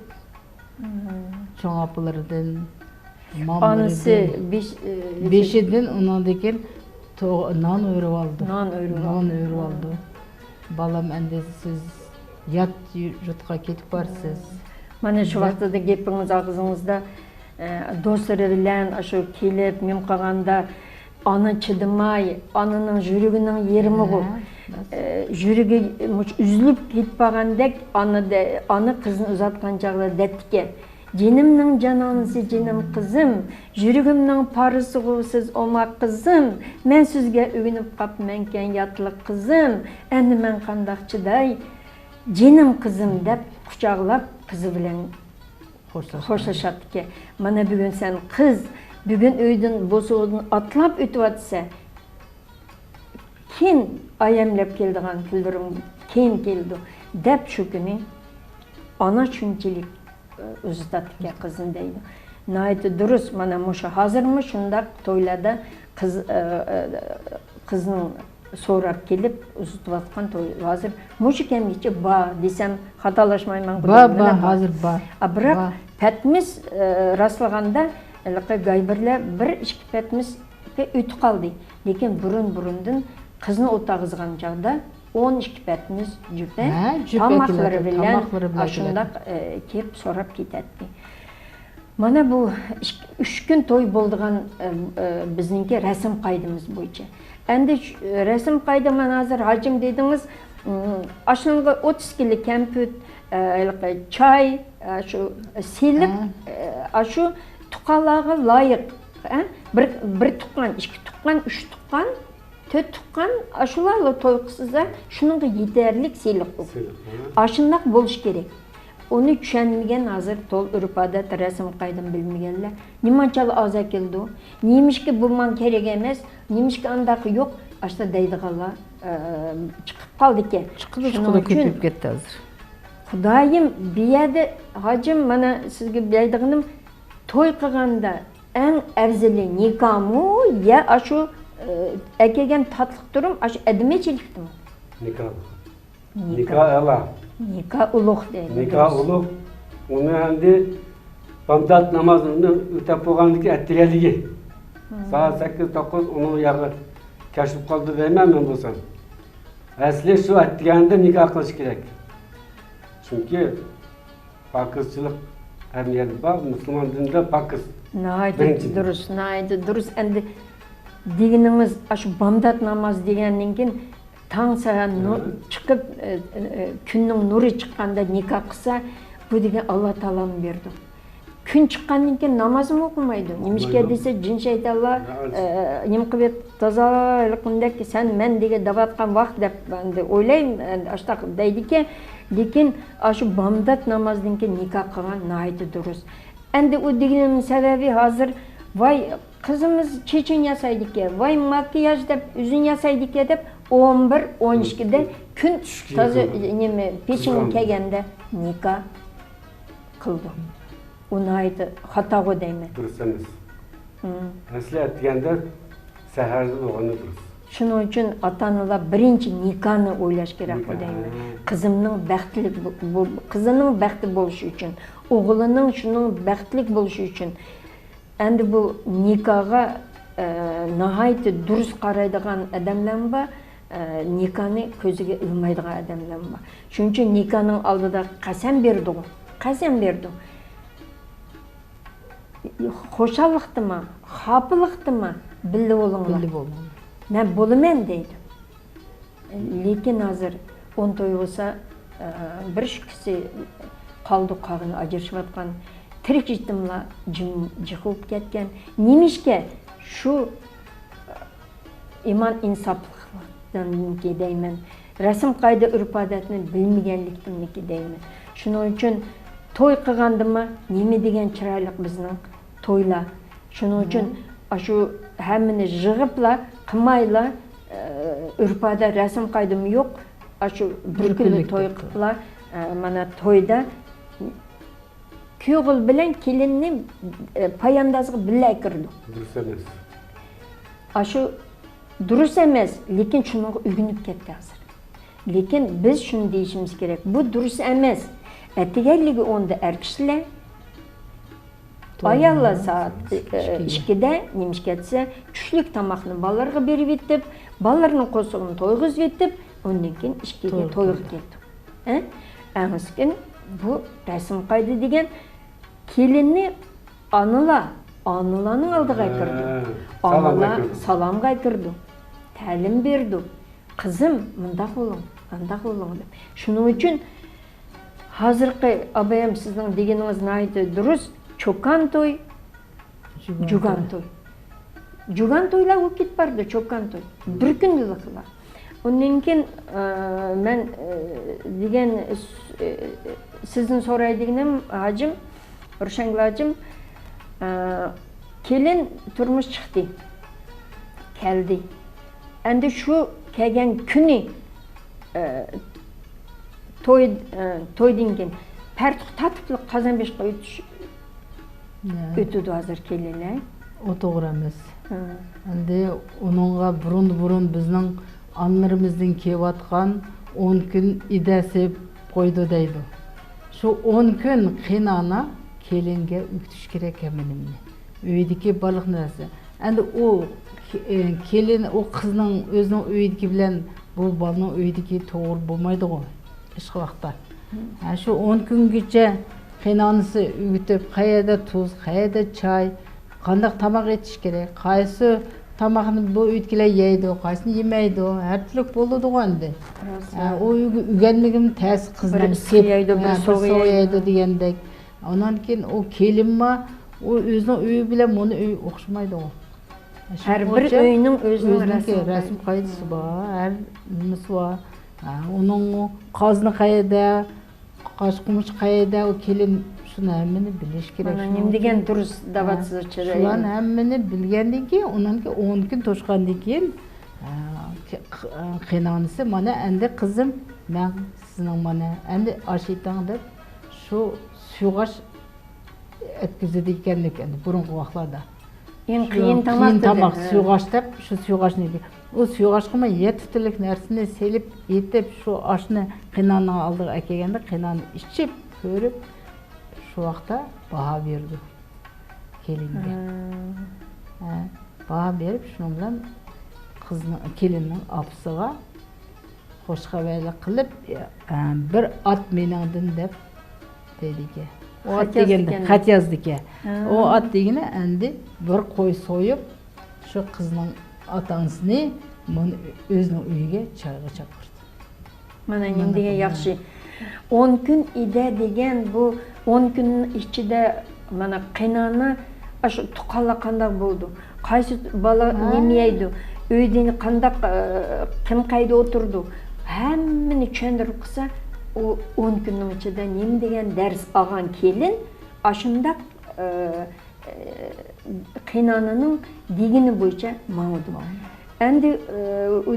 چوڭ ئاپىلىرىدىن، ئانىسى مامىلىرىدىن، بېش-، ئە، بېشىدىن، ئۇنىڭدىن كېيىن تو-، نان ئۆرۈۋالىدۇ. نان ئۆرۈۋالىدۇ. نان ئۆرۈۋالىدۇ. «بالام، ئەمدى سىز يات يۇرتقا كېتىپ بارىسىز.» مانا شۇ ۋاقتىدا گېپىڭىز ئاغزىڭىزدا، ئە، دوستلىرى بىلەن ئاشۇ كېلىپ، نېمە قىلغاندا، ئانا چىدىماي، ئانىنىڭ يۈرىكىنىڭ يېرىمىغۇ. ھە، راست. ئە، يۈرىكى مۇش-، ئۈزۈلۈپ كېتىپ بارغاندەك، ئانا دە-، ئانا قىزنى ئۇزاتقان چاغدا دەپتىكەن. «جېنىمنىڭ جانانىسى، جېنىم قىزىم، يۈرىكىمنىڭ پارىسىغۇ سىز، ئوماق قىزىم. مەن سىزگە ئۆگىنىپ قاپمەنكەن، ياتلىق قىزىم. ئەمدى مەن قانداق چىداي؟» «جېنىم قىزىم» دەپ قۇچاقلاپ، قىزى بىلەن خوشلاشقان. خوشلىشاتتىكەن. «مانا بۈگۈن سەن قىز، بۈگۈن ئۆيدىن، بوسۇغىدىن ئاتلاپ ئۆتۈۋاتىسەن. كېيىن ئايەملەپ كېلىدىغان كۈنلىرىڭ كېيىن كېلىدۇ» دەپ، شۇ كۈنى ئانا شۇنچىلىك، ئە، ئۇزىتاتتىكەن قىزنى دەيدۇ. ناھايىتى دۇرۇس. مانا مۇشۇ ھازىرمۇ شۇنداق تويلاردا قىز، ئە، ئە، قىزنىڭ سوراپ كېلىپ ئۇزىتىۋاتقان توي ھازىر مۇشۇ كەمگىچە بار دېسەم خاتالاشمايمەن. بار، بار، ھازىر بار. ئا، بىراق پەتمىس، ئە، راسلىغاندا ھېلىقى گايبىرلەر بىر ئىككى پەتمىس ئۆتۈپ قالدى. لېكىن بۇرۇن-بۇرۇندىن قىزنى ئولتۇرغۇزغان چاغدا ئون ئىككى پەتمىس جۈپە، ھە، جۈپە تاماقلىرى ئەكېلەتتى، بىلەن تاماقلىرى بىلەن ئاشۇنداق، ئە، كېلىپ سوراپ كېتەتتى. مانا بۇ ئىك-، ئۈچ كۈن توي بولىدىغان، ئە، ئە، بىزنىڭكى رەسىم قائىدىمىز بويىچە. ئەمدى شۇ رەسىم قايدا، مانا ھازىر ھاجىم دېدىڭىز، ئاشۇنىڭغا ئوتتۇز كىلو كەمپۈت، ئە، ھېلىقى چاي، ئە، شۇ سېلىپ، ھە. ئە، ئاشۇ تۇغقانلارغا لايىق، ئە، بىر، بىر تۇغقان، ئىككى تۇغقان، ئۈچ تۇغقان، تۆت تۇغقان، ئاشۇلارلا توي قىلسىزدا، شۇنىڭغا يېتەرلىك سېلىق ئۇ. سېلىق، ھە. ئاشۇنداق بولۇشى كېرەك. ئۇنى چۈشەنمىگەن ھازىر تول ئۆرپ-ئادەت، رەسىم-قائىدىنى بىلمىگەنلەر نېمانچىلا ئاز ئەكېلىدۇ؟ نېمىشقا بۇ ماڭا كېرەك ئەمەس؟ نېمىشقا ئانداق يوق؟ ئاشۇنداق دەيدىغانلار، ئە، چىقىپ قالدىكەن. چىقىدۇ، شۇنىڭ چىقىدۇ، ئۈچۈن كۆپىيىپ كەتتى ھازىر. خۇدايىم، بۇ يەردە ھاجىم، مانا سىزگە دەيدىغىنىم، توي قىلغاندا ئەڭ ئەۋزىلى نىكاھمۇ يا ئاشۇ، ئە، ئەكەلگەن تاتلىق تۇرۇم، ئاشۇ ئەدمىچىلىكتىمۇ؟ نىكاھ. نىكاھ. نىكاھ ئەلا. نىكاھ ئۇلۇغ دەيدۇ. نىكاھ ئۇلۇغ. ئۇنى ئەمدى بامدات نامازىنى ئۆتەپ بولغاندىن كېيىن ئەتىگەنلىكى. سائەت سەككىز، توققۇز ئۇنىڭ ياغى كەچ بولۇپ قالدى دەيمەن مەن بولسام. ئەسلى شۇ ئەتىگەندە نىكاھ قىلىش كېرەك. چۈنكى پاكىزچىلىق ھەممە يەردە بار، مۇسۇلمان دىنىدا پاكىز. ناھايىتى بىرىنچىدىن. دۇرۇس، ناھايىتى دۇرۇس. ئەمدى دېگىنىڭىز، ئاشۇ بامدات ناماز دېگەندىن كېيىن تاڭ سەھەر نۇر چىقىپ، ئە، ئە، كۈننىڭ نۇرى چىققاندا نىكاھ قىلسا، بۇ دېگەن ئاللا تائالامۇ بېرىدۇ. كۈن چىققاندىن كېيىن نامازمۇ ئوقۇمايدۇ. نېمىشقا دېسە، جىن شەيتانلار، ئە، نېمە قىلىپ، تازا ھېلىقىندەك سەن مەن دېگەن دەۋاتقان ۋاقىت دەپ ئەمدى ئويلايمەن، ئەمدى ئاشۇنداق دەيدىكەن. لېكىن ئاشۇ بامدات نامازدىن كېيىن نىكاھ قىلغان ناھايىتى دۇرۇس. ئەمدى ئۇ دېگىنىمنىڭ سەۋەبى ھازىر، ۋاي، قىزىمىز چېچىنى ياسايدىكەن، ۋاي، ماكىياژ دەپ، ئۆزىنى ياسايدىكەن دەپ، ئون بىر، ئون ئىككىدە كۈن تازا، نېمە، پېشىن كەلگەندە نىكاھ قىلىدۇ. ئۇ ناھايىتى خاتاغۇ دەيمەن. دۇرۇس ئەمەس. ئەسلى ئەتىگەندە سەھەردە بولغىنى دۇرۇس. شۇنىڭ ئۈچۈن ئاتا-ئانىلار بىرىنچى نىكاھنى ئويلاش كېرەكقۇ دەيمەن. قىزىمنىڭ بەختلىك بو-، بو-، قىزىنىڭ بەختى بولۇشى ئۈچۈن، ئوغلىنىڭ شۇنىڭ بەختلىك بولۇشى ئۈچۈن. ئەمدى بۇ نىكاھقا، ئە، ناھايىتى دۇرۇس قارايدىغان ئادەملەرمۇ بار، ئە، نىكاھنى كۆزىگە ئىلمايدىغان ئادەملەرمۇ بار. شۇنىڭ ئۈچۈن نىكاھنىڭ ئالدىدا قەسەم بېرىدىغۇ، قەسەم بېرىدۇ. خۇشاللىقتىما، خاپىلىقتىما، بىللە بولۇڭلار. بىللە بولۇڭلار. مەن بولىمەن دەيدۇ. لېكىن ھازىر ئون توي بولسا، ئە، بىر ئىككىسى قالدى، قالغىنى ئاجرىشىۋاتقان، تىرىك يېتىملار جىم-، جىق بولۇپ كەتكەن. نېمىشقا؟ شۇ ئىمان ئىنساپلىقتىنكى دەيمەن، رەسىم قائىدە ئۆرپ ئادەتنى بىلمىگەنلىكتىنكى دەيمەن. شۇنىڭ ئۈچۈن توي قىلغاندىمۇ نېمە دېگەن چىرايلىق بىزنىڭ تويلار. شۇنىڭ ئۈچۈن ئاشۇ ھەممىنى يىغىپلا قىلمايلا، ئە، ئۆرپ ئادەت رەسىم قائىدىمۇ يوق. ئاشۇ بىر كۈنلا توي قىلىپلا، ئە، مانا تويدا كۈيئوغۇل بىلەن كېلىننى، ئە، پاياندازغا بىللە ئەكىرىدۇ. دۇرۇس ئەمەس. ئاشۇ دۇرۇس ئەمەس، لېكىن شۇنىڭغا ئۆگىنىپ كەتتى ھازىر. لېكىن بىز شۇنى دېيىشىمىز كېرەك، بۇ دۇرۇس ئەمەس. ئەتىگەنلىكى ئوندا ئەر كىشىلەر، ئاياللار سائەت، ئە، ئىككىدە، نېمىشقا دېسە، چۈشلۈك تاماقنى بالىلارغا بېرىۋېتىپ، بالىلارنىڭ قورسىقىنى تويغۇزۇۋېتىپ، ئۇندىن كېيىن ئىككىگە تويغا كېتىدۇ. ھە؟ ئەڭسىكىن بۇ رەسىم قائىدە دېگەن كېلىننى ئانىلار، ئانىلارنىڭ ئالدىغا كىرىدۇ. ئانىلار سالامغا كىرىدۇ. تەلىم بېرىدۇ. قىزىم، مۇنداق بولۇڭ، ئانداق بولۇڭ دەپ. شۇنىڭ ئۈچۈن ھازىرقى ئابايام سىزنىڭ دېگىنىڭىز ناھايىتى دۇرۇس. چوكان توي، جۇگان توي. جۇگان تويلار بولۇپ كېتىپ بارىدۇ، چوكان توي. بىر كۈندىلىكلا. ئۇندىن كېيىن، ئە، مەن، ئە، دېگەن، ئە، سىزدىن سوراي دېگىنىم، ھاجىم، روشەنگۈل ھاجىم، ئە، كېلىن تۇرمۇش چىقتى، كەلدى. ئەمدى شۇ كەلگەن كۈنى، ئە، توي، ئە، تويدىن كېيىن پەرتۇق تارتىپلا قازان بېشىغا ئۆتۈش ئۆتىدۇ ھازىر كېلىنلەر. ئۇ توغرا ئەمەس. ئەمدى ئۇنىڭغا بۇرۇن-بۇرۇن بىزنىڭ ئانىلىرىمىزدىن كېلىۋاتقان ئون كۈن ئىدە سېلىپ قويىدۇ دەيدۇ. شۇ ئون كۈن قېيىنئانا كېلىنگە ئۆگىتىش كېرەك ھەممە نېمىنى. ئۆيدىكى بارلىق نەرسە. ئەمدى ئۇ، ئە، كېلىن، ئۇ قىزنىڭ ئۆزىنىڭ ئۆيىدىكى بىلەن بۇ بالىنىڭ ئۆيىدىكى توغرا بولمايدىغۇ، ھېچقى ۋاقىتتا. ھە، شۇ ئون كۈنگىچە قېيىنئانىسى ئۆگىتىپ، قەيەردە تۇز، قەيەردە چاي، قانداق تاماق ئېتىش كېرەك، قايسى تاماقنى بۇ ئۆيدىكىلەر يەيدۇ، قايسىنى يېمەيدۇ، ھەر تۈرلۈك بولىدىغۇ ئەمدى. ھە، ئۇ ئۆيگە ئۆگەنمىگىم تەس، قىزنىڭ بىر ئىسسىق يەيدۇ، بىر سوغۇق يەيدۇ دېگەندەك. ئۇنىڭدىن كېيىن ئۇ كېلىنمۇ، ئۇ ئۆزىنىڭ ئۆيى بىلەن مۇنۇ ئۆي ئوخشىمايدۇغۇ. ھەر بىر ئۆينىڭ ئۆزىنىڭ رەسىم قائىدىسى بار، ھەر نېمىسى بار. ھە، ئۇنىڭ قازىنى قەيەردە، قاش قومۇچ قەيەردە، ئۇ كېلىن شۇنى ھەممىنى بىلىش كېرەك. مانا نېمە دېگەن دۇرۇس دەۋاتسىز. شۇلارنى ھەممىنى بىلگەندىن كېيىن، ئۇنىڭ كېيىن ئون كۈن توشقاندىن كېيىن، ئە، قېينانىسى، مانا ئەمدى قىزىم، مەن سىزنىڭ مانا ئەمدى ئاش ئېتىڭ دەپ، شۇ سۇيغاش ئەتكۈزىدىكەنلىك ئەمدى بۇرۇنقى ۋاقىتلاردا. ئەڭ قىيىن تاماق، سۇيغاش دەپ، شۇ سۇيغاشنى، ئۇ سۇيغاشقىمۇ يەتتە تۈرلۈك نەرسىنى سېلىپ ئېتىپ، شۇ ئاشنى قېينانىنىڭ ئالدىغا ئەكەلگەندە، قېينانى ئىچىپ كۆرۈپ، شۇ ۋاقىتتا باھا بېرىدۇ كېلىنگە. ھە، باھا بېرىپ، شۇنىڭ بىلەن قىزنىڭ، كېلىننىڭ ئاپىسىغا خوش خەۋەرلىك قىلىپ، ئە، بىر ئات مېنىڭدىن دەپ دەيدىكەن. ئۇ ئات دېگەندە خەت يازدىكەن. ئۇ ئات دېگىنى ئەمدى بىر قوي سويۇپ، شۇ قىزنىڭ ئاتا-ئانىسىنى مۇنۇ ئۆزىنىڭ ئۆيىگە چايغا چاقىرىدۇ. مانا نېمە دېگەن ياخشى. ئون كۈن ئىدە دېگەن بۇ ئون كۈننىڭ ئىچىدە مانا قېينانا ئاشۇ تۇغقانلار قانداق بولىدۇ؟ قايسى بالا نېمە يەيدۇ؟ ئۆيدە قانداق، ئە، قىمقەيدە ئولتۇرىدۇ؟ ھەممىنى چۈشەندۈرۈپ قىلسا، ئۇ ئون كۈننىڭ ئىچىدە نېمە دېگەن دەرس ئالغان كېلىن ئاشۇنداق، ئە، قېينانىنىڭ دېگىنى بويىچە ماڭىدۇ. ئەمدى، ئە،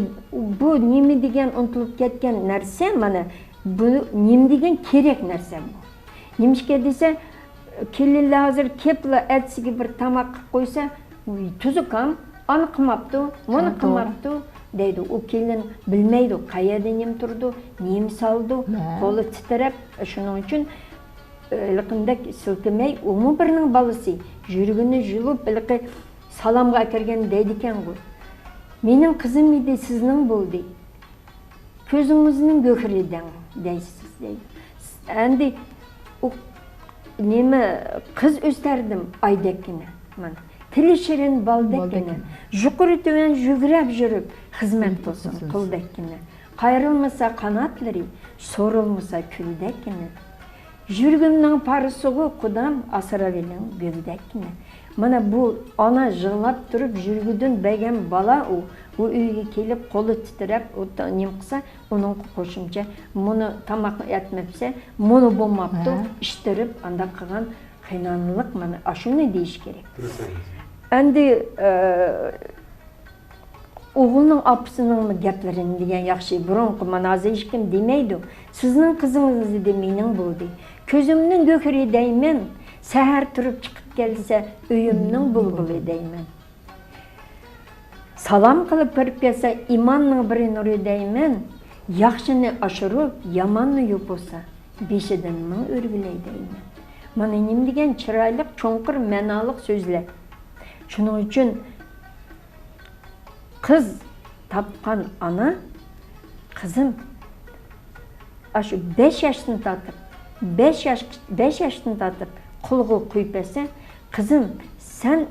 بۇ نېمە دېگەن ئۇنتۇلۇپ كەتكەن نەرسە، مانا بۇ نېمە دېگەن كېرەك نەرسە بۇ. نېمىشقا دېسە، كېلىنلەر ھازىر كېلىپلا ئەتىسىگە بىر تاماق قىلىپ قويسا، تۇزۇكام، ئانى قىلماپتۇ، مۇنى قىلماپتۇ دەيدۇ. ئۇ كېلىن بىلمەيدۇ، قەيەردە نېمە تۇرىدۇ، نېمە سالىدۇ، قولى تىترەپ، شۇنىڭ ئۈچۈن ھېلىقىندەك سىلكىمەي، ئۇمۇ بىرنىڭ بالىسى. يۈرىكىنى يۇلۇپ، ھېلىقى سالامغا ئەكىرگەن دەيدىكەنغۇ. مېنىڭ قىزىم ئىدى، سىزنىڭ بولدى. كۆزىڭىزنىڭ گۆھىرى دەڭ، دەيسىز، دەيدۇ. ئەمدى ئۇ نېمە، قىز ئۆستەردىم ئايدەككىنە. مانا، تىلى شېرىن بالدەككىنە. يۇقىرى تۆۋەن يۈگرەپ يۈرۈپ، خىزمەت قىلسۇن قۇلدەككىنە. قايرىلمىسا قاناتلىرى، سورۇلمىسا كۈلدەككىنە. يۈرىكىمنىڭ پارىسىغۇ قۇدام، ئاسراۋېلىڭ گۈلدەككىنە. مانا بۇ ئانا يىغلاپ تۇرۇپ يۈرىكىدىن بەرگەن بالا ئۇ. ئۇ ئۆيگە كېلىپ قولى تىترەپ، ئۇ تا-، نېمە قىلسا، ئۇنىڭغا قوشۇمچە مۇنى تاماقنى ئەتمەپسە، مۇنى بولماپتۇ، ئىشتىرىپ ئانداق قىلغان قېينانىلىق، مانا ئاشۇنى دېيىش كېرەك. ئەمدى، ئە، ئوغۇلنىڭ ئاپىسىنىڭمۇ گەپلىرىنى دېگەن ياخشى. بۇرۇنقى مانا ھازىر ھېچكىم دېمەيدۇ. سىزنىڭ قىزىڭىز ئىدى، مېنىڭ بولدى. كۆزۈمنىڭ گۆھىرى دەيمەن، سەھەر تۇرۇپ چىقىپ كەلسە، ئۆيۈمنىڭ بۇلبۇلى دەيمەن. سالام قىلىپ كىرىپ كەلسە، ئىماننىڭ بىر نۇرى دەيمەن. ياخشىنى ئاشۇرۇپ، ياماننى يوپۇرسا، بېشىدىن مىڭ ئۆرگىلەي دەيمەن. مانا نېمە دېگەن چىرايلىق، چوڭقۇر مەنالىق سۆزلەر. شۇنىڭ ئۈچۈن قىز تاپقان ئانا، قىزىم، ئاشۇ بەش ياشتىن تارتىپ، بەش ياش، بەش ياشتىن تارتىپ قولىغا قويۇپ بەرسە، قىزىم، سەن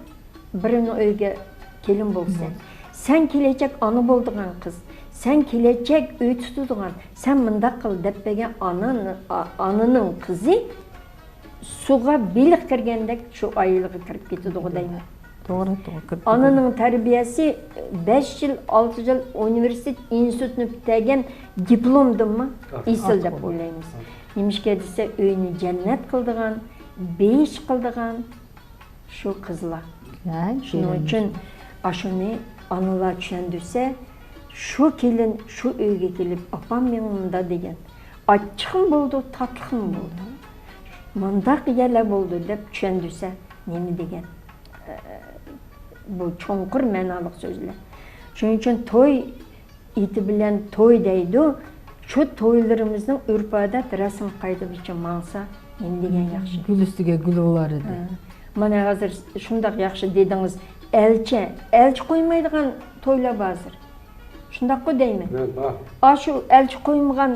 بىرىنىڭ ئۆيىگە كېلىن بولىسەن. سەن كېلەچەك ئانا بولىدىغان قىز. سەن كېلەچەك ئۆي تۇتىدىغان. سەن مۇنداق قىل دەپ بەرگەن ئانا، ئا-، ئانىنىڭ قىزى سۇغا بېلىق كىرگەندەك شۇ ئائىلىگە كىرىپ كېتىدىغۇ دەيمەن. توغرا، توغرا، كىرىپ كېتىدۇ. ئانىنىڭ تەربىيەسى بەش يىل، ئالتە يىل ئۇنىۋېرسىتېت، ئىنستىتۇتنى پۈتتۈرگەن دىپلومدىنمۇ ئېسىل دەپ ئويلايمىز. نېمىشقا دېسە، ئۆينى جەننەت قىلىدىغان، بېھىشت قىلىدىغان شۇ قىزلار. شۇنىڭ ئۈچۈن ئاشۇنى ئانىلار چۈشەندۈرسە، شۇ كېلىن شۇ ئۆيگە كېلىپ، ئاپام مېڭە مۇنداق دېگەن، ئاچچىقمۇ بولىدۇ، تاتلىقمۇ بولىدۇ. مۇنداق يەرلەر بولىدۇ دەپ چۈشەندۈرسە، نېمە دېگەن، ئە، بۇ چوڭقۇر مەنالىق سۆزلەر. شۇنىڭ ئۈچۈن توي ئېتى بىلەن توي دەيدۇ. شۇ تويلىرىمىزنىڭ ئۆرپ-ئادەت، رەسىم-قائىدە بويىچە ماڭسا، نېمە دېگەن ياخشى. گۈل ئۈستىگە گۈل بولار ئىدى. ھە. مانا ھازىر شۇنداق ياخشى دېدىڭىز. ئەلچى، ئەلچى قويمايدىغان تويلار بار ھازىر. شۇنداققۇ دەيمەن. ھە، بار. ئاشۇ ئەلچى قويمىغان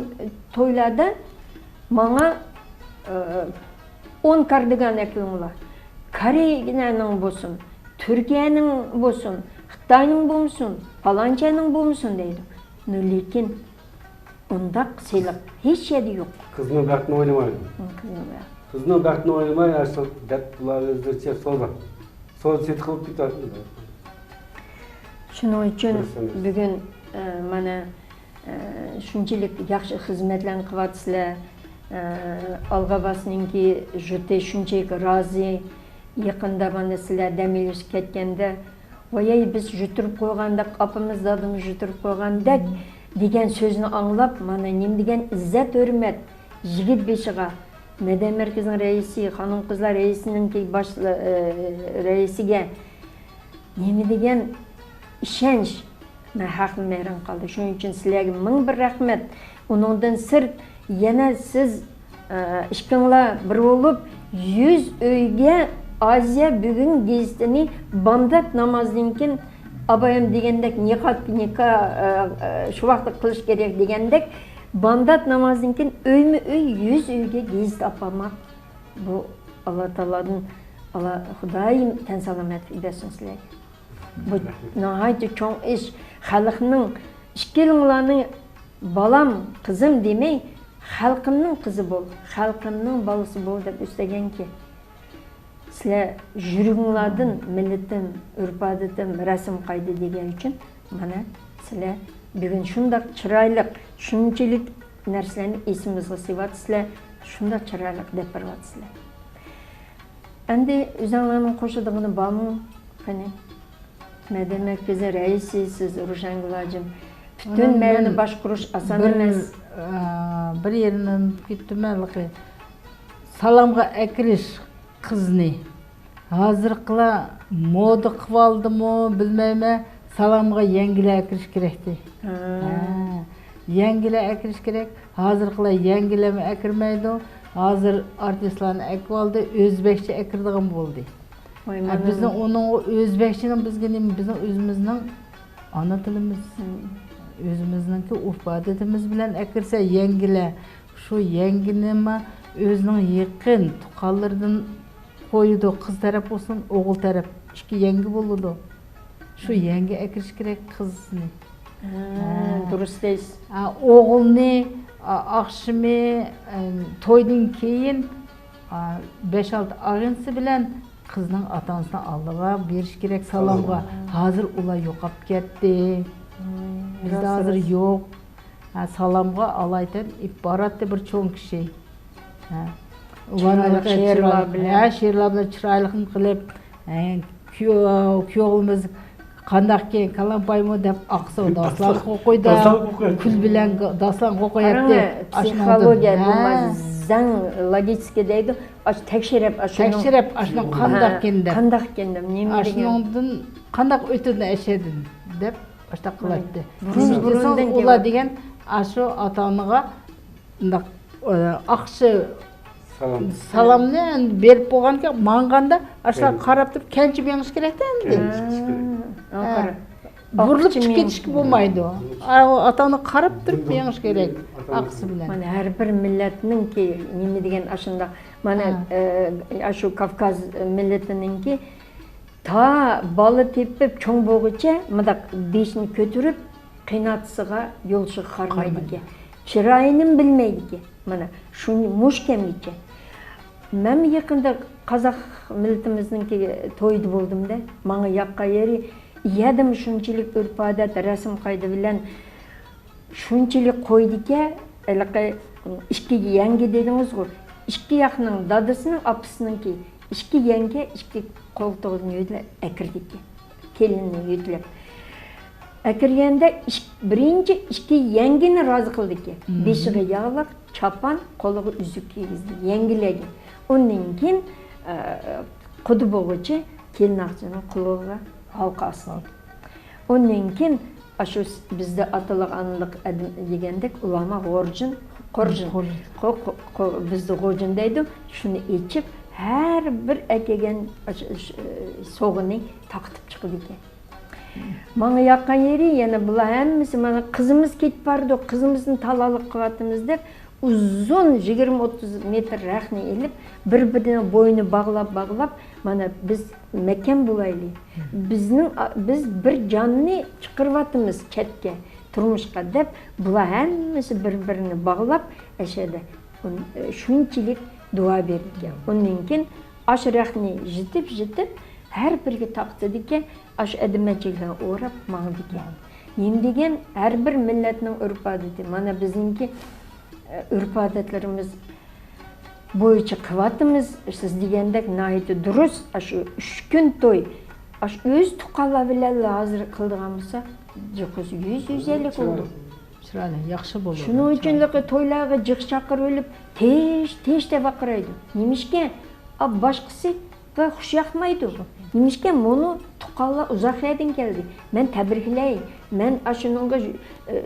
تويلاردا ماڭا، ئە، ئون كاردىگان ئەكىلىڭلار. كورېيەنىڭ بولسۇن، تۈركىيەنىڭ بولسۇن، خىتاينىڭ بولمىسۇن، پالانچەنىڭ بولمىسۇن دەيدۇ. نو لېكىن ئۇنداق سېلىق ھېچ يەردە يوق. قىزنىڭ بەختىنى ئويلىمايدۇ. ھىم، قىزنىڭ بەختى. قىزنىڭ بەختىنى ئويلىماي، ئاشۇ دەپ بۇلار ئۆزلىرىچە سودا. سودا سېتىق قىلىپ كېتىۋاتىدۇ. شۇنىڭ ئۈچۈن دۇرۇس ئەمەس. بۈگۈن، ئە، مانا، ئە، شۇنچىلىك ياخشى خىزمەتلەرنى قىلىۋاتىسىلەر. ئە، ئالغاباسنىڭكى جۇتى شۇنچىلىك رازى. يېقىندا مانا سىلەر دەم ئېلىشقا كەتكەندە، ۋايەي، بىز يۈتتۈرۈپ قويغاندەك، ئاپىمىز، دادىمىز يۈتتۈرۈپ قويغاندەك، مم، دېگەن سۆزنى ئاڭلاپ، مانا نېمە دېگەن ئىززەت، ھۆرمەت. يىگىت بېشىغا، مەدەنىيەت مەركىزىنىڭ رەئىسى، خانىم-قىزلار رەئىسىنىڭكى باش، ئە، رەئىسىگە نېمە دېگەن ئىشەنچ. مەن ھەقمۇ ھەيران قالدىم. شۇنىڭ ئۈچۈن سىلەرگە مىڭ بىر رەھمەت. ئۇنىڭدىن سىرت، يەنە سىز، ئە، ئىككىڭلار بىر بولۇپ، يۈز ئۆيگە ئازىيە بۈگۈن گېزىتىنى بامدات نامازدىن كېيىن، ئابايام دېگەندەك، نىقاب، نىكا، ئە، ئە، شۇ ۋاقىتتا قىلىش كېرەك دېگەندەك، بامدات نامازدىن كېيىن ئۆيمۇ ئۆي، يۈز ئۆيگە گېزىت ئاپارماق. بۇ ئاللا تائالادىن، ئاللا، خۇدايىم تەن سالامەتلىك بەرسۇن سىلەرگە. بۇ ناھايىتى چوڭ ئىش. خەلقنىڭ، ئىككىلىڭلارنىڭ، بالام، قىزىم دېمەي، خەلقىمنىڭ قىزى بول، خەلقىمنىڭ بالىسى بول دەپ ئۆستۈرگەنكى. سىلەر يۈرىكىڭلاردىن مىللىتىم، ئۆرپ-ئادىتىم، رەسىم-قائىدە دېگەن ئۈچۈن مانا سىلەر بۈگۈن شۇنداق چىرايلىق، شۇنچىلىك نەرسىلەرنى ئېسىمىزغا سېلىۋاتىسىلەر، شۇنداق چىرايلىق دەپ بېرىۋاتىسىلەر. ئەمدى ئۆزۈڭلارنىڭ قوشىدىغىنى بارمۇ؟ قېنى، مەدەنىيەت مەركىزى رەئىسى سىز، روشەنگۈل ھاجىم. پۈتۈن مەھەللىنى باشقۇرۇش ئاسان ئەمەس. ئە، بىر يېرىدىن كېتىمەن، سالامغا ئەكىرىش قىزنى. ھازىرقىلار مودا قىلىۋالدىمۇ بىلمەيمەن، سالامغا يەڭگىلەر ئەكىرىش كېرەكتى. ھە. ھە. يەڭگىلەر ئەكىرىش كېرەك. ھازىرقىلار يەڭگىلەرمۇ ئەكىرمەيدۇ. ھازىر ئارتىسلارنى ئەكىۋالدى، ئۆزبەكچە ئەكىرىدىغان بولدى. ۋاي، ھە، مانا. بىزنىڭ ئۇنىڭغا ئۆزبەكچىنىڭ بىزگە نېمە؟ بىزنىڭ ئۆزىمىزنىڭ ئانا تىلىمىز. ھىم. ئۆزىمىزنىڭكى ئۆرپ-ئادىتىمىز بىلەن ئەكىرسە يەڭگىلەر، شۇ يەڭگىنىمۇ ئۆزىنىڭ يېقىن تۇغقانلىرىدىن قويىدۇ، قىز تەرەپ بولسۇن، ئوغۇل تەرەپ، ئىككى يەڭگە بولىدۇ. شۇ يەڭگە ئەكىرىش كېرەك قىزنى. ھە، ھە. دۇرۇس دەيسىز. ھە، ئوغۇلنى، ئا، ئاخشىمى، ئە، تويدىن كېيىن، ئا، بەش-ئالتە ئاغىنىسى بىلەن قىزنىڭ ئاتا-ئانىسىنىڭ ئالدىغا بېرىش كېرەك سالامغا. سالامغا. ھازىر ئۇلار يوقاپ كەتتى. ھاي، بىزدە راست، ھازىر راست. يوق. ھە، سالامغا ئالايىتەن ئېلىپ باراتتى بىر چوڭ كىشى. ھە. چىرايلىق شېئىرلار بىلەن. ھە، شېئىرلار بىلەن چىرايلىقنى قىلىپ، ھە، كۈيەۋ-، كۈيئوغلىمىز قانداقكەن، كالامپايمۇ دەپ ئاقسۇ داستان قوقۇيدۇ. داستان قوقۇيدۇ. كۈل بىلەن داستان قوقۇياتتى. قاراڭ، پسىخولوگىيە بولماس، زەڭ لوگىكا دەيدۇ. ئاشۇ تەكشۈرۈپ، ئاشۇنىڭ تەكشۈرۈپ، ئاشۇنىڭ قانداقكەن دەپ. قانداقكەن دەپ، نېمە دېگەن؟ ئاشۇنىڭدىن قانداق ئۆتىدۇ ئەشەدىن دەپ، ئاشۇنداق قىلاتتى. بۇرۇن، بۇرۇندىن دېسەڭ، ئۇلار دېگەن ئاشۇ ئاتا-ئانىغا مۇنداق، ئاقچا سالام. سالامنى بېرىپ بولغانكەن، ماڭغاندا ئاشۇلار قاراپ تۇرۇپ، كەنچە مېڭىش كېرەكتە ئەمدى. كەنچە چىقىش كېرەك. ھە. ھە. بۇرۇلۇپ چىقىپ كېتىشكە بولمايدۇ. ئاتا-ئانا قاراپ تۇرۇپ مېڭىش كېرەك، ئاقىسى بىلەن. مانا ھەر بىر مىللەتنىڭكى نېمە دېگەن ئاشۇنداق. مانا، ھە. ئە، ئاشۇ كاۋكاز مىللىتىنىڭكى تا بالا تېپىپ چوڭ بولغۇچە مۇنداق بېشىنى كۆتۈرۈپ، قېيىنئاتىسىغا، يولدىشىغا قارىمايدىكەن. قارىمايدۇ. چىرايىنىمۇ بىلمەيدىكەن. مانا شۇ مۇشۇ كەمگىچە. مەنمۇ يېقىندا قازاق مىللىتىمىزنىڭكى تويىدا بولدۇم-دە. ماڭا ياققان يېرى، يەردىمۇ شۇنچىلىك ئۆرپ-ئادەت، رەسىم-قائىدە بىلەن شۇنچىلىك قويدىكەن، ھېلىقى ئىككى يەڭگە دېدىڭىزغۇ، ئىككى ياقنىڭ دادىسىنىڭ، ئاپىسىنىڭكى، ئىككى يەڭگە ئىككى قولتۇقىدىن يۆتىلەپ ئەكىردىكەن. كېلىننى يۆتىلەپ ئەكىرگەندە ئىك-، بىرىنچى ئىككى يەڭگىنى رازى قىلدىكەن. مم. بېشىغا ياغلىق، چاپان، قولىغا ئۈزۈك كىيگۈزدى يەڭگىلەرگە. ئۇندىن كېيىن، ئە، قۇدا بولغۇچى كېلىن ئاغىچىنىڭ قۇلىقىغا ھالقا ئاستى. ئۇندىن كېيىن ئاشۇ س-، بىزدە ئاتىلىق ئانىلىق ئادەم دېگەندەك، ئۇلارمۇ غورجۇن، قورجۇن. قورجۇن. قو-، قو-، قو-، بىزدە غورجۇن دەيدۇ. شۇنى ئېچىپ، ھەر بىر ئەكەلگەن ئاشۇ، ئاشۇ، سوغىنى تارقىتىپ چىقىدىكەن. ماڭا ياققان يېرى، يەنە بۇلار ھەممىسى مانا قىزىمىز كېتىپ بارىدۇ، قىزىمىزنى تالالىق قىلىۋاتىمىز دەپ، ئۇزۇن يىگىرمە ئوتتۇز مېتىر رەخنە ئېلىپ، بىر-بىرىنىڭ بوينى باغلاپ-باغلاپ، مانا بىز مەكەن بولايلى. بىزنىڭ، بىز بىر جاننى چىقىرىۋاتىمىز چەتكە، تۇرمۇشقا دەپ، بۇلار ھەممىسى بىر-بىرىنى باغلاپ، ئەشەدە شۇنچىلىك دۇئا بېرىدىكەن. ئۇندىن كېيىن ئاشۇ رەخنە يېتىپ-يېتىپ، ھەر بىرىگە تارقىتىدىكەن، ئاشۇ ئەدىمەچەكلەرنى ئوراپ ماڭىدىكەن. نېمە دېگەن، ھەر بىر مىللەتنىڭ ئۆرپ-ئادىتى. مانا بىزنىڭكى، ئە، ئۆرپ-ئادەتلىرىمىز بويىچە قىلىۋاتىمىز. سىز دېگەندەك ناھايىتى دۇرۇس. ئاشۇ ئۈچ كۈن توي، ئاشۇ ئۆز تۇغقانلار بىلەنلا ھازىر قىلىدىغان بولسا، يۈز، يۈز ئەللىك بولىدۇ. چىرايلىق، ياخشى بولىدۇ. شۇنىڭ ئۈچۈن تويلارغا جىق چاقىرىۋېلىپ، تېش، تېش دەپ ۋارقىرايدۇ. نېمىشقا؟ ئا، باشقىسىغا خۇش ياقمايدۇ. نېمىشقا؟ مۇنۇ تۇغقانلار ئۇزاق يەردىن كەلدى. مەن تەبرىكلەي، مەن ئاشۇنىڭغا، ئە،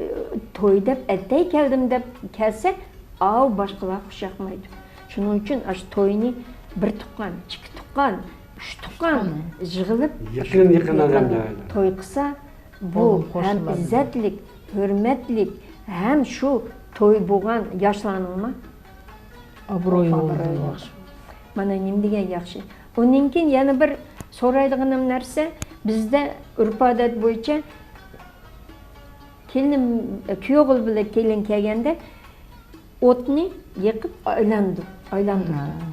توي دەپ ئەتەي كەلدىم دەپ كەلسە، ئاۋۇ باشقىلارغا خۇش ياقمايدۇ. شۇنىڭ ئۈچۈن ئاشۇ توينى بىر تۇغقان، ئىككى تۇغقان، ئۈچ تۇغقان يىغىلىپ، يېقىن، يېقىن ئادەملەر توي قىلسا، بۇ ھەم ئىززەتلىك، ھۆرمەتلىك، ھەم شۇ توي بولغان ياشلارنىڭمۇ ئابرۇيى بولىدۇ. ياخشى. مانا نېمە دېگەن ياخشى. ئۇندىن كېيىن يەنە بىر سورايدىغىنىم نەرسە، بىزدە ئۆرپ-ئادەت بويىچە كېلىن، كۈيئوغۇل بىلەن كېلىن كەلگەندە ئوتنى يېقىپ ئايلاندۇر-، ئايلاندۇرىدۇ.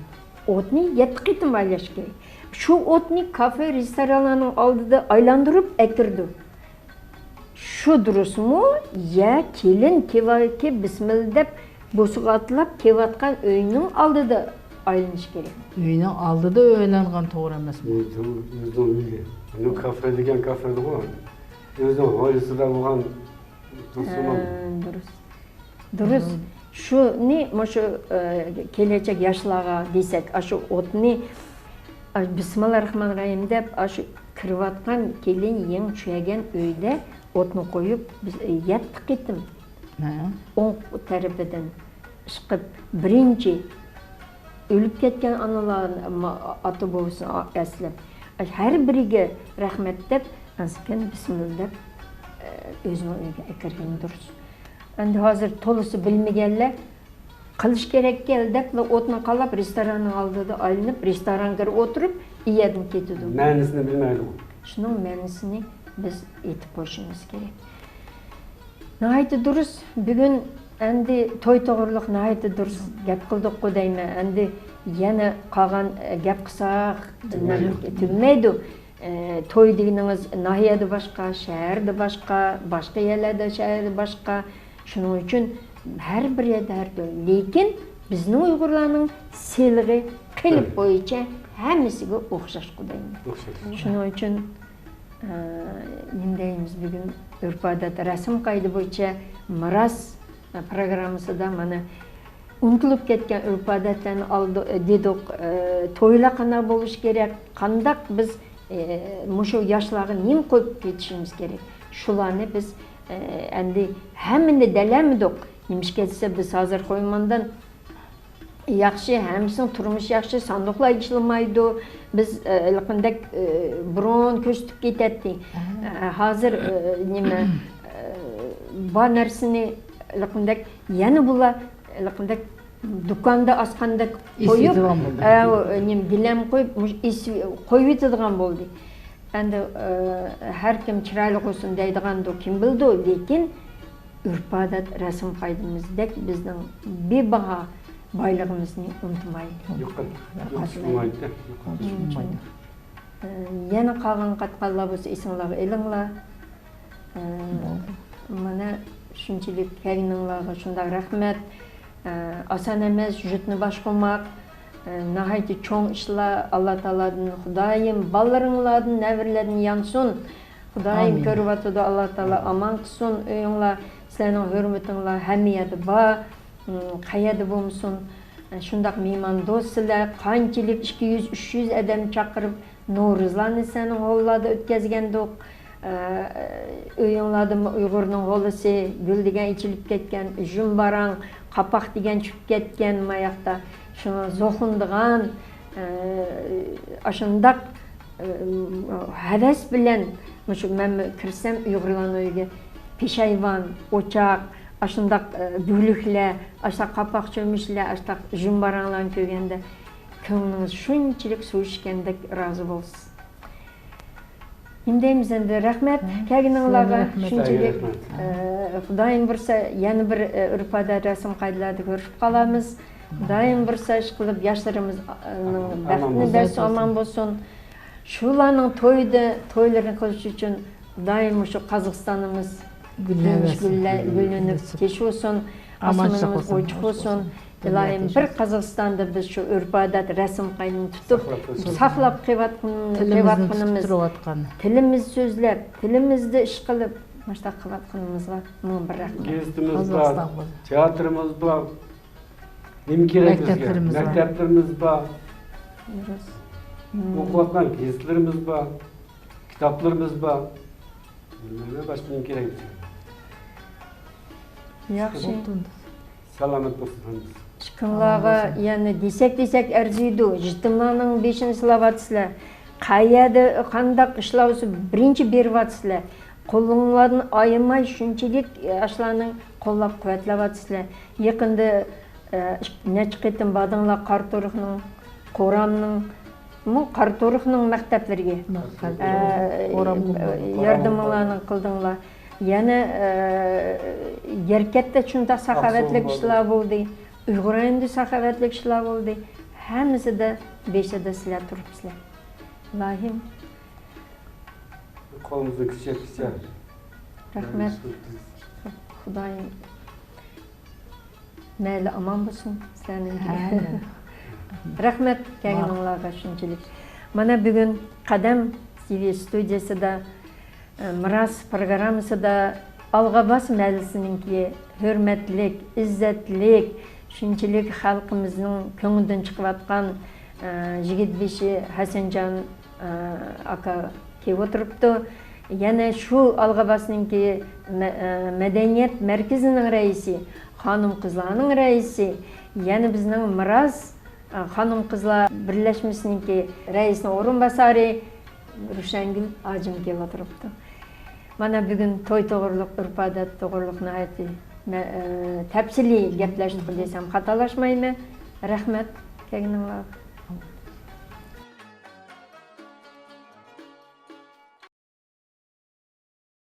ئوتنى يەتتە قېتىم ئايلاش كېرەك. شۇ ئوتنى كافې، رېستورانلارنىڭ ئالدىدا ئايلاندۇرۇپ ئەكىرىدۇ. شۇ دۇرۇسمۇ؟ يا كېلىن كېۋاكى بىسمىللا دەپ بوسۇغا ئاتلاپ كېۋاتقان ئۆينىڭ ئالدىدا ئايلىنىش كېرەك. ئۆينىڭ ئالدىدا ئايلانغان توغرا ئەمەسمۇ؟ ئۆزىنىڭ ئۆيى. ئۇنى كافې دېگەن كافېدىغۇ. ئۆزىنىڭ ھويلىسىدا بولغان. ھە، دۇرۇس. دۇرۇس. شۇنى مۇشۇ، ئە، كېلەچەك ياشلارغا دېسەك، ئاشۇ ئوتنى، ئە، بىسمىللا رەھمانىر رەھىم دەپ، ئاشۇ كىرىۋاتقان كېلىن يېڭى چۈشەگەن ئۆيدە ئوتنى قويۇپ، بىز، ئە، يەتتە قېتىم ئوڭ تەرىپىدىن ئىشقىپ، بىرىنچى ئۆلۈپ كەتكەن ئانىلار، ما-، ئاتا بوۋىسىنى ئا-، ئەسلەپ، ھەر بىرىگە رەھمەت دەپ، ئەنسىكەن بىسمىللا دەپ، ئۆزىنىڭ ئۆيىگە ئەكىرگىنى دۇرۇس. ئەمدى ھازىر تولىسى بىلمىگەنلەر قىلىش كېرەككەن دەپلا ئوتنى قالاپ، رېستوراننىڭ ئالدىدا ئايلىنىپ، رېستورانغا كىرىپ ئولتۇرۇپ، ئىيەدىن كېتىدۇ. مەنىسىنى بىلمەيدۇ. شۇنىڭ مەنىسىنى بىز ئېيتىپ قويۇشىمىز كېرەك. ناھايىتى دۇرۇس. بۈگۈن ئەمدى توي توغرۇلۇق ناھايىتى دۇرۇس گەپ قىلدۇققۇ دەيمەن. ئەمدى يەنە قالغان، ئە، گەپ قىلساق، تۈگىمەيدۇ. تۈگىمەيدۇ. ئە، توي دېگىنىڭىز ناھىيەدە باشقا، شەھەردە باشقا، باشقا يەرلەردە، شەھەردە باشقا. شۇنىڭ ئۈچۈن ھەر بىر يەردە ھەر تۈرلۈك. لېكىن بىزنىڭ ئۇيغۇرلارنىڭ سىلىقى، قېلىپ بويىچە ھەممىسىگە ئوخشاشقۇ دەيمەن. ئوخشاش. شۇنىڭ ئۈچۈن، ئە، نېمە دەيمىز، بۈگۈن ئۆرپ-ئادەت، رەسىم-قائىدە بويىچە مىراس پروگراممىسىدا مانا ئۇنتۇلۇپ كەتكەن ئۆرپ-ئادەتلەرنى ئالدى-، دېدۇق، ئە، تويلار قانداق بولۇشى كېرەك، قانداق بىز، ئە، مۇشۇ ياشلارغا نېمە قويۇپ كېتىشىمىز كېرەك، شۇلارنى بىز، ئە، ئەمدى ھەممىنى دەلەلمىدۇق. نېمىشقا دېسە، بىز ھازىر خويماندىن ياخشى، ھەممىسىنىڭ تۇرمۇشى ياخشى، ساندۇقلار ئىشلىمەيدۇ. بىز، ئە، ھېلىقىندەك، ئە، بۇرۇن كۆرسىتىپ كېتەتتى. ئە، ھازىر، ئە، نېمە، ئە، بار نەرسىنى ھېلىقىندەك يەنە بۇلار ھېلىقىندەك دۇكاندا ئاسقاندەك قويۇپ، ئە، نېمە، گىلەم قويۇپ، مۇشۇ ئېسىپ قويۇۋېتىدىغان بولدى. ئەمدى، ئە، ھەر كىم چىرايلىق بولسۇن دەيدىغاندۇ، كىم بىلىدۇ، لېكىن ئۆرپ-ئادەت، رەسىم-قائىدىمىزدەك بىزنىڭ بىباھا بايلىقىمىزنى ئۇنتۇمايلى. يوقىتىش بولمايدۇ. يوقىتىش بولمايدۇ. ئە، يەنە قالغان قاتقانلار بولسا ئېسىڭلارغا ئېلىڭلار. ئە، مانا شۇنچىلىك كەلگىنىڭلارغا شۇنداق رەھمەت. ئە، ئاسان ئەمەس يۇرتنى باشقۇرماق. ئە، ناھايىتى چوڭ ئىشلار. ئاللا تائالادىن خۇدايىم بالىلىرىڭلاردىن، نەۋرىلەردىن يانسۇن. خۇدايىم كۆرۈۋاتىدۇ، ئاللا تائالا ئامان قىلسۇن. ئۆيۈڭلار، سىلەرنىڭ ھۆرمىتىڭلار ھەممە يەردە بار. ئىم، قەيەردە بولمىسۇن. ئە، شۇنداق مېھمان دوست سىلەر. قانچىلىك ئىككى يۈز، ئۈچ يۈز ئادەم چاقىرىپ، نورۇزلارنى سەنىڭ ھوللاردا ئۆتكەزگەندۇق. ئە، ئۆيۈڭلاردىمۇ ئۇيغۇرنىڭ ھولىسى، گۈل دېگەن ئېچىلىپ كەتكەن، ئۈجۈم باراڭ، قاپاق دېگەن چۈشۈپ كەتكەن ماياقتا. شۇڭا زوقۇنىدىغان، ئە، ئاشۇنداق، ئە، ھەۋەس بىلەن مۇشۇ مەنمۇ كىرسەم ئۇيغۇرلارنىڭ ئۆيىگە پېشايۋان، ئوچاق، ئاشۇنداق، ئە، گۈلۈكلەر، ئاشۇنداق قاپاق چۆمۈچلەر، ئاشۇنداق جۈمباراڭلارنى كۆرگەندە كۆڭلىڭىز شۇنچىلىك سۇ ئىچكەندەك رازى بولىسىز. نېمە دەيمىز ئەمدى، رەھمەت كەلگىنىڭلارغا. شۇنچىلىك، ئە، خۇدايىم بۇيرۇسا يەنە بىر، ئە، ئۆرپ-ئادەت، رەسىم-قائىدىلەردە كۆرۈشۈپ قالارمىز. خۇدايىم بۇيرۇسا، ئىشقىلىپ ياشلىرىمىزنىڭ بەختىنى بەرسۇن، ئامان بولسۇن. شۇلارنىڭ تويىدا، تويلىرىنى قىلىش ئۈچۈن دائىم مۇشۇ قازاقىستانىمىز گۈللەنگەن، گۈللىنىپ كېچىۋالسۇن، ئاسمىنىمىز ئوچۇق بولسۇن. ئىلاھىم، بىر قازاقىستاندا بىز شۇ ئۆرپ-ئادەت، رەسىم-قائىدىنى تۇتۇپ، ساقلاپ قېلىۋاتقىنىمىز، تىلىمىزنى سۆزلەپ، تىلىمىزدە ئىش قىلىپ، مۇشۇنداق قىلىۋاتقىنىمىزغا مىڭ بىر رەھمەت. گېزىتىمىز بار، تىياتىرىمىز بار. نېمە كېرەك بىزگە؟ مەكتەپلىرىمىز بار. ئوقۇۋاتقان گېزىتلىرىمىز بار. كىتابلىرىمىز بار. بىلمەيمەن، باشقا نېمە كېرەك بىزگە؟ ياخشى. سالامەت بولسۇن ھەممىسى. ئىككىڭلارغا يەنە دېسەك، دېسەك ئەرزىيدۇ. يېتىملارنىڭ بېشىنى سىلاۋاتىسىلەر. قەيەردە قانداق ئىشلار بولسا، بىرىنچى بېرىۋاتىسىلەر. قولۇڭلاردىن ئايىماي شۇنچىلىك، ئە، ئاشۇلارنى قوللاپ-قۇۋۋەتلەۋاتىسىلەر. يېقىندا، ئە، نەچچە قېتىم باردىڭلار قاراتۇرۇقنىڭ، قورامنىڭ، مۇ قاراتۇرۇقنىڭ مەكتەپلىرىگە، ئە، ياردىمىڭلارنى قىلدىڭلار. يەنە، ئە، يەركەنتتە شۇنداق ساخاۋەتلىك ئىشلار بولدى. ئۇيغۇر رايونىدا ساخاۋەتلىك ئىشلار بولدى. ھەممىسىدە بېشىدا سىلەر تۇرۇپسىلەر. ئىلاھىم. قولىمىزدىن كېلىشىچە. رەھمەت. خۇدايىم مەيلى ئامان بولسۇن سىلەرنىڭكى. رەھمەت كەلگىنىڭلارغا شۇنچىلىك. مانا بۈگۈن قەدەم تىۋى ستۇدىيەسىدە، ئە، مىراس پروگراممىسىدا ئالغاباس مەھەللىسىنىڭكى ھۆرمەتلىك، ئىززەتلىك، شۇنچىلىك خەلقىمىزنىڭ كۆڭلىدىن چىقىۋاتقان، ئە، يىگىت بېشى ھەسەنجان ئاكا كېلىپ ئولتۇرۇپتۇ. يەنە شۇ ئالغاباسنىڭكى مە-، مەدەنىيەت مەركىزىنىڭ رەئىسى، خانىم-قىزلارنىڭ رەئىسى، يەنە بىزنىڭ مىراس خانىم-قىزلار بىرلەشمىسىنىڭكى رەئىسىنىڭ ئورۇنباسارى روشەنگۈل ھاجىم كېلىپ ئولتۇرۇپتۇ. مانا بۈگۈن توي توغرۇلۇق، ئۆرپ-ئادەت توغرۇلۇق ناھايىتى مە-، تەپسىلىي گەپلەشتۇق دېسەم خاتالاشمايمەن. رەھمەت كەلگىنىڭلارغا.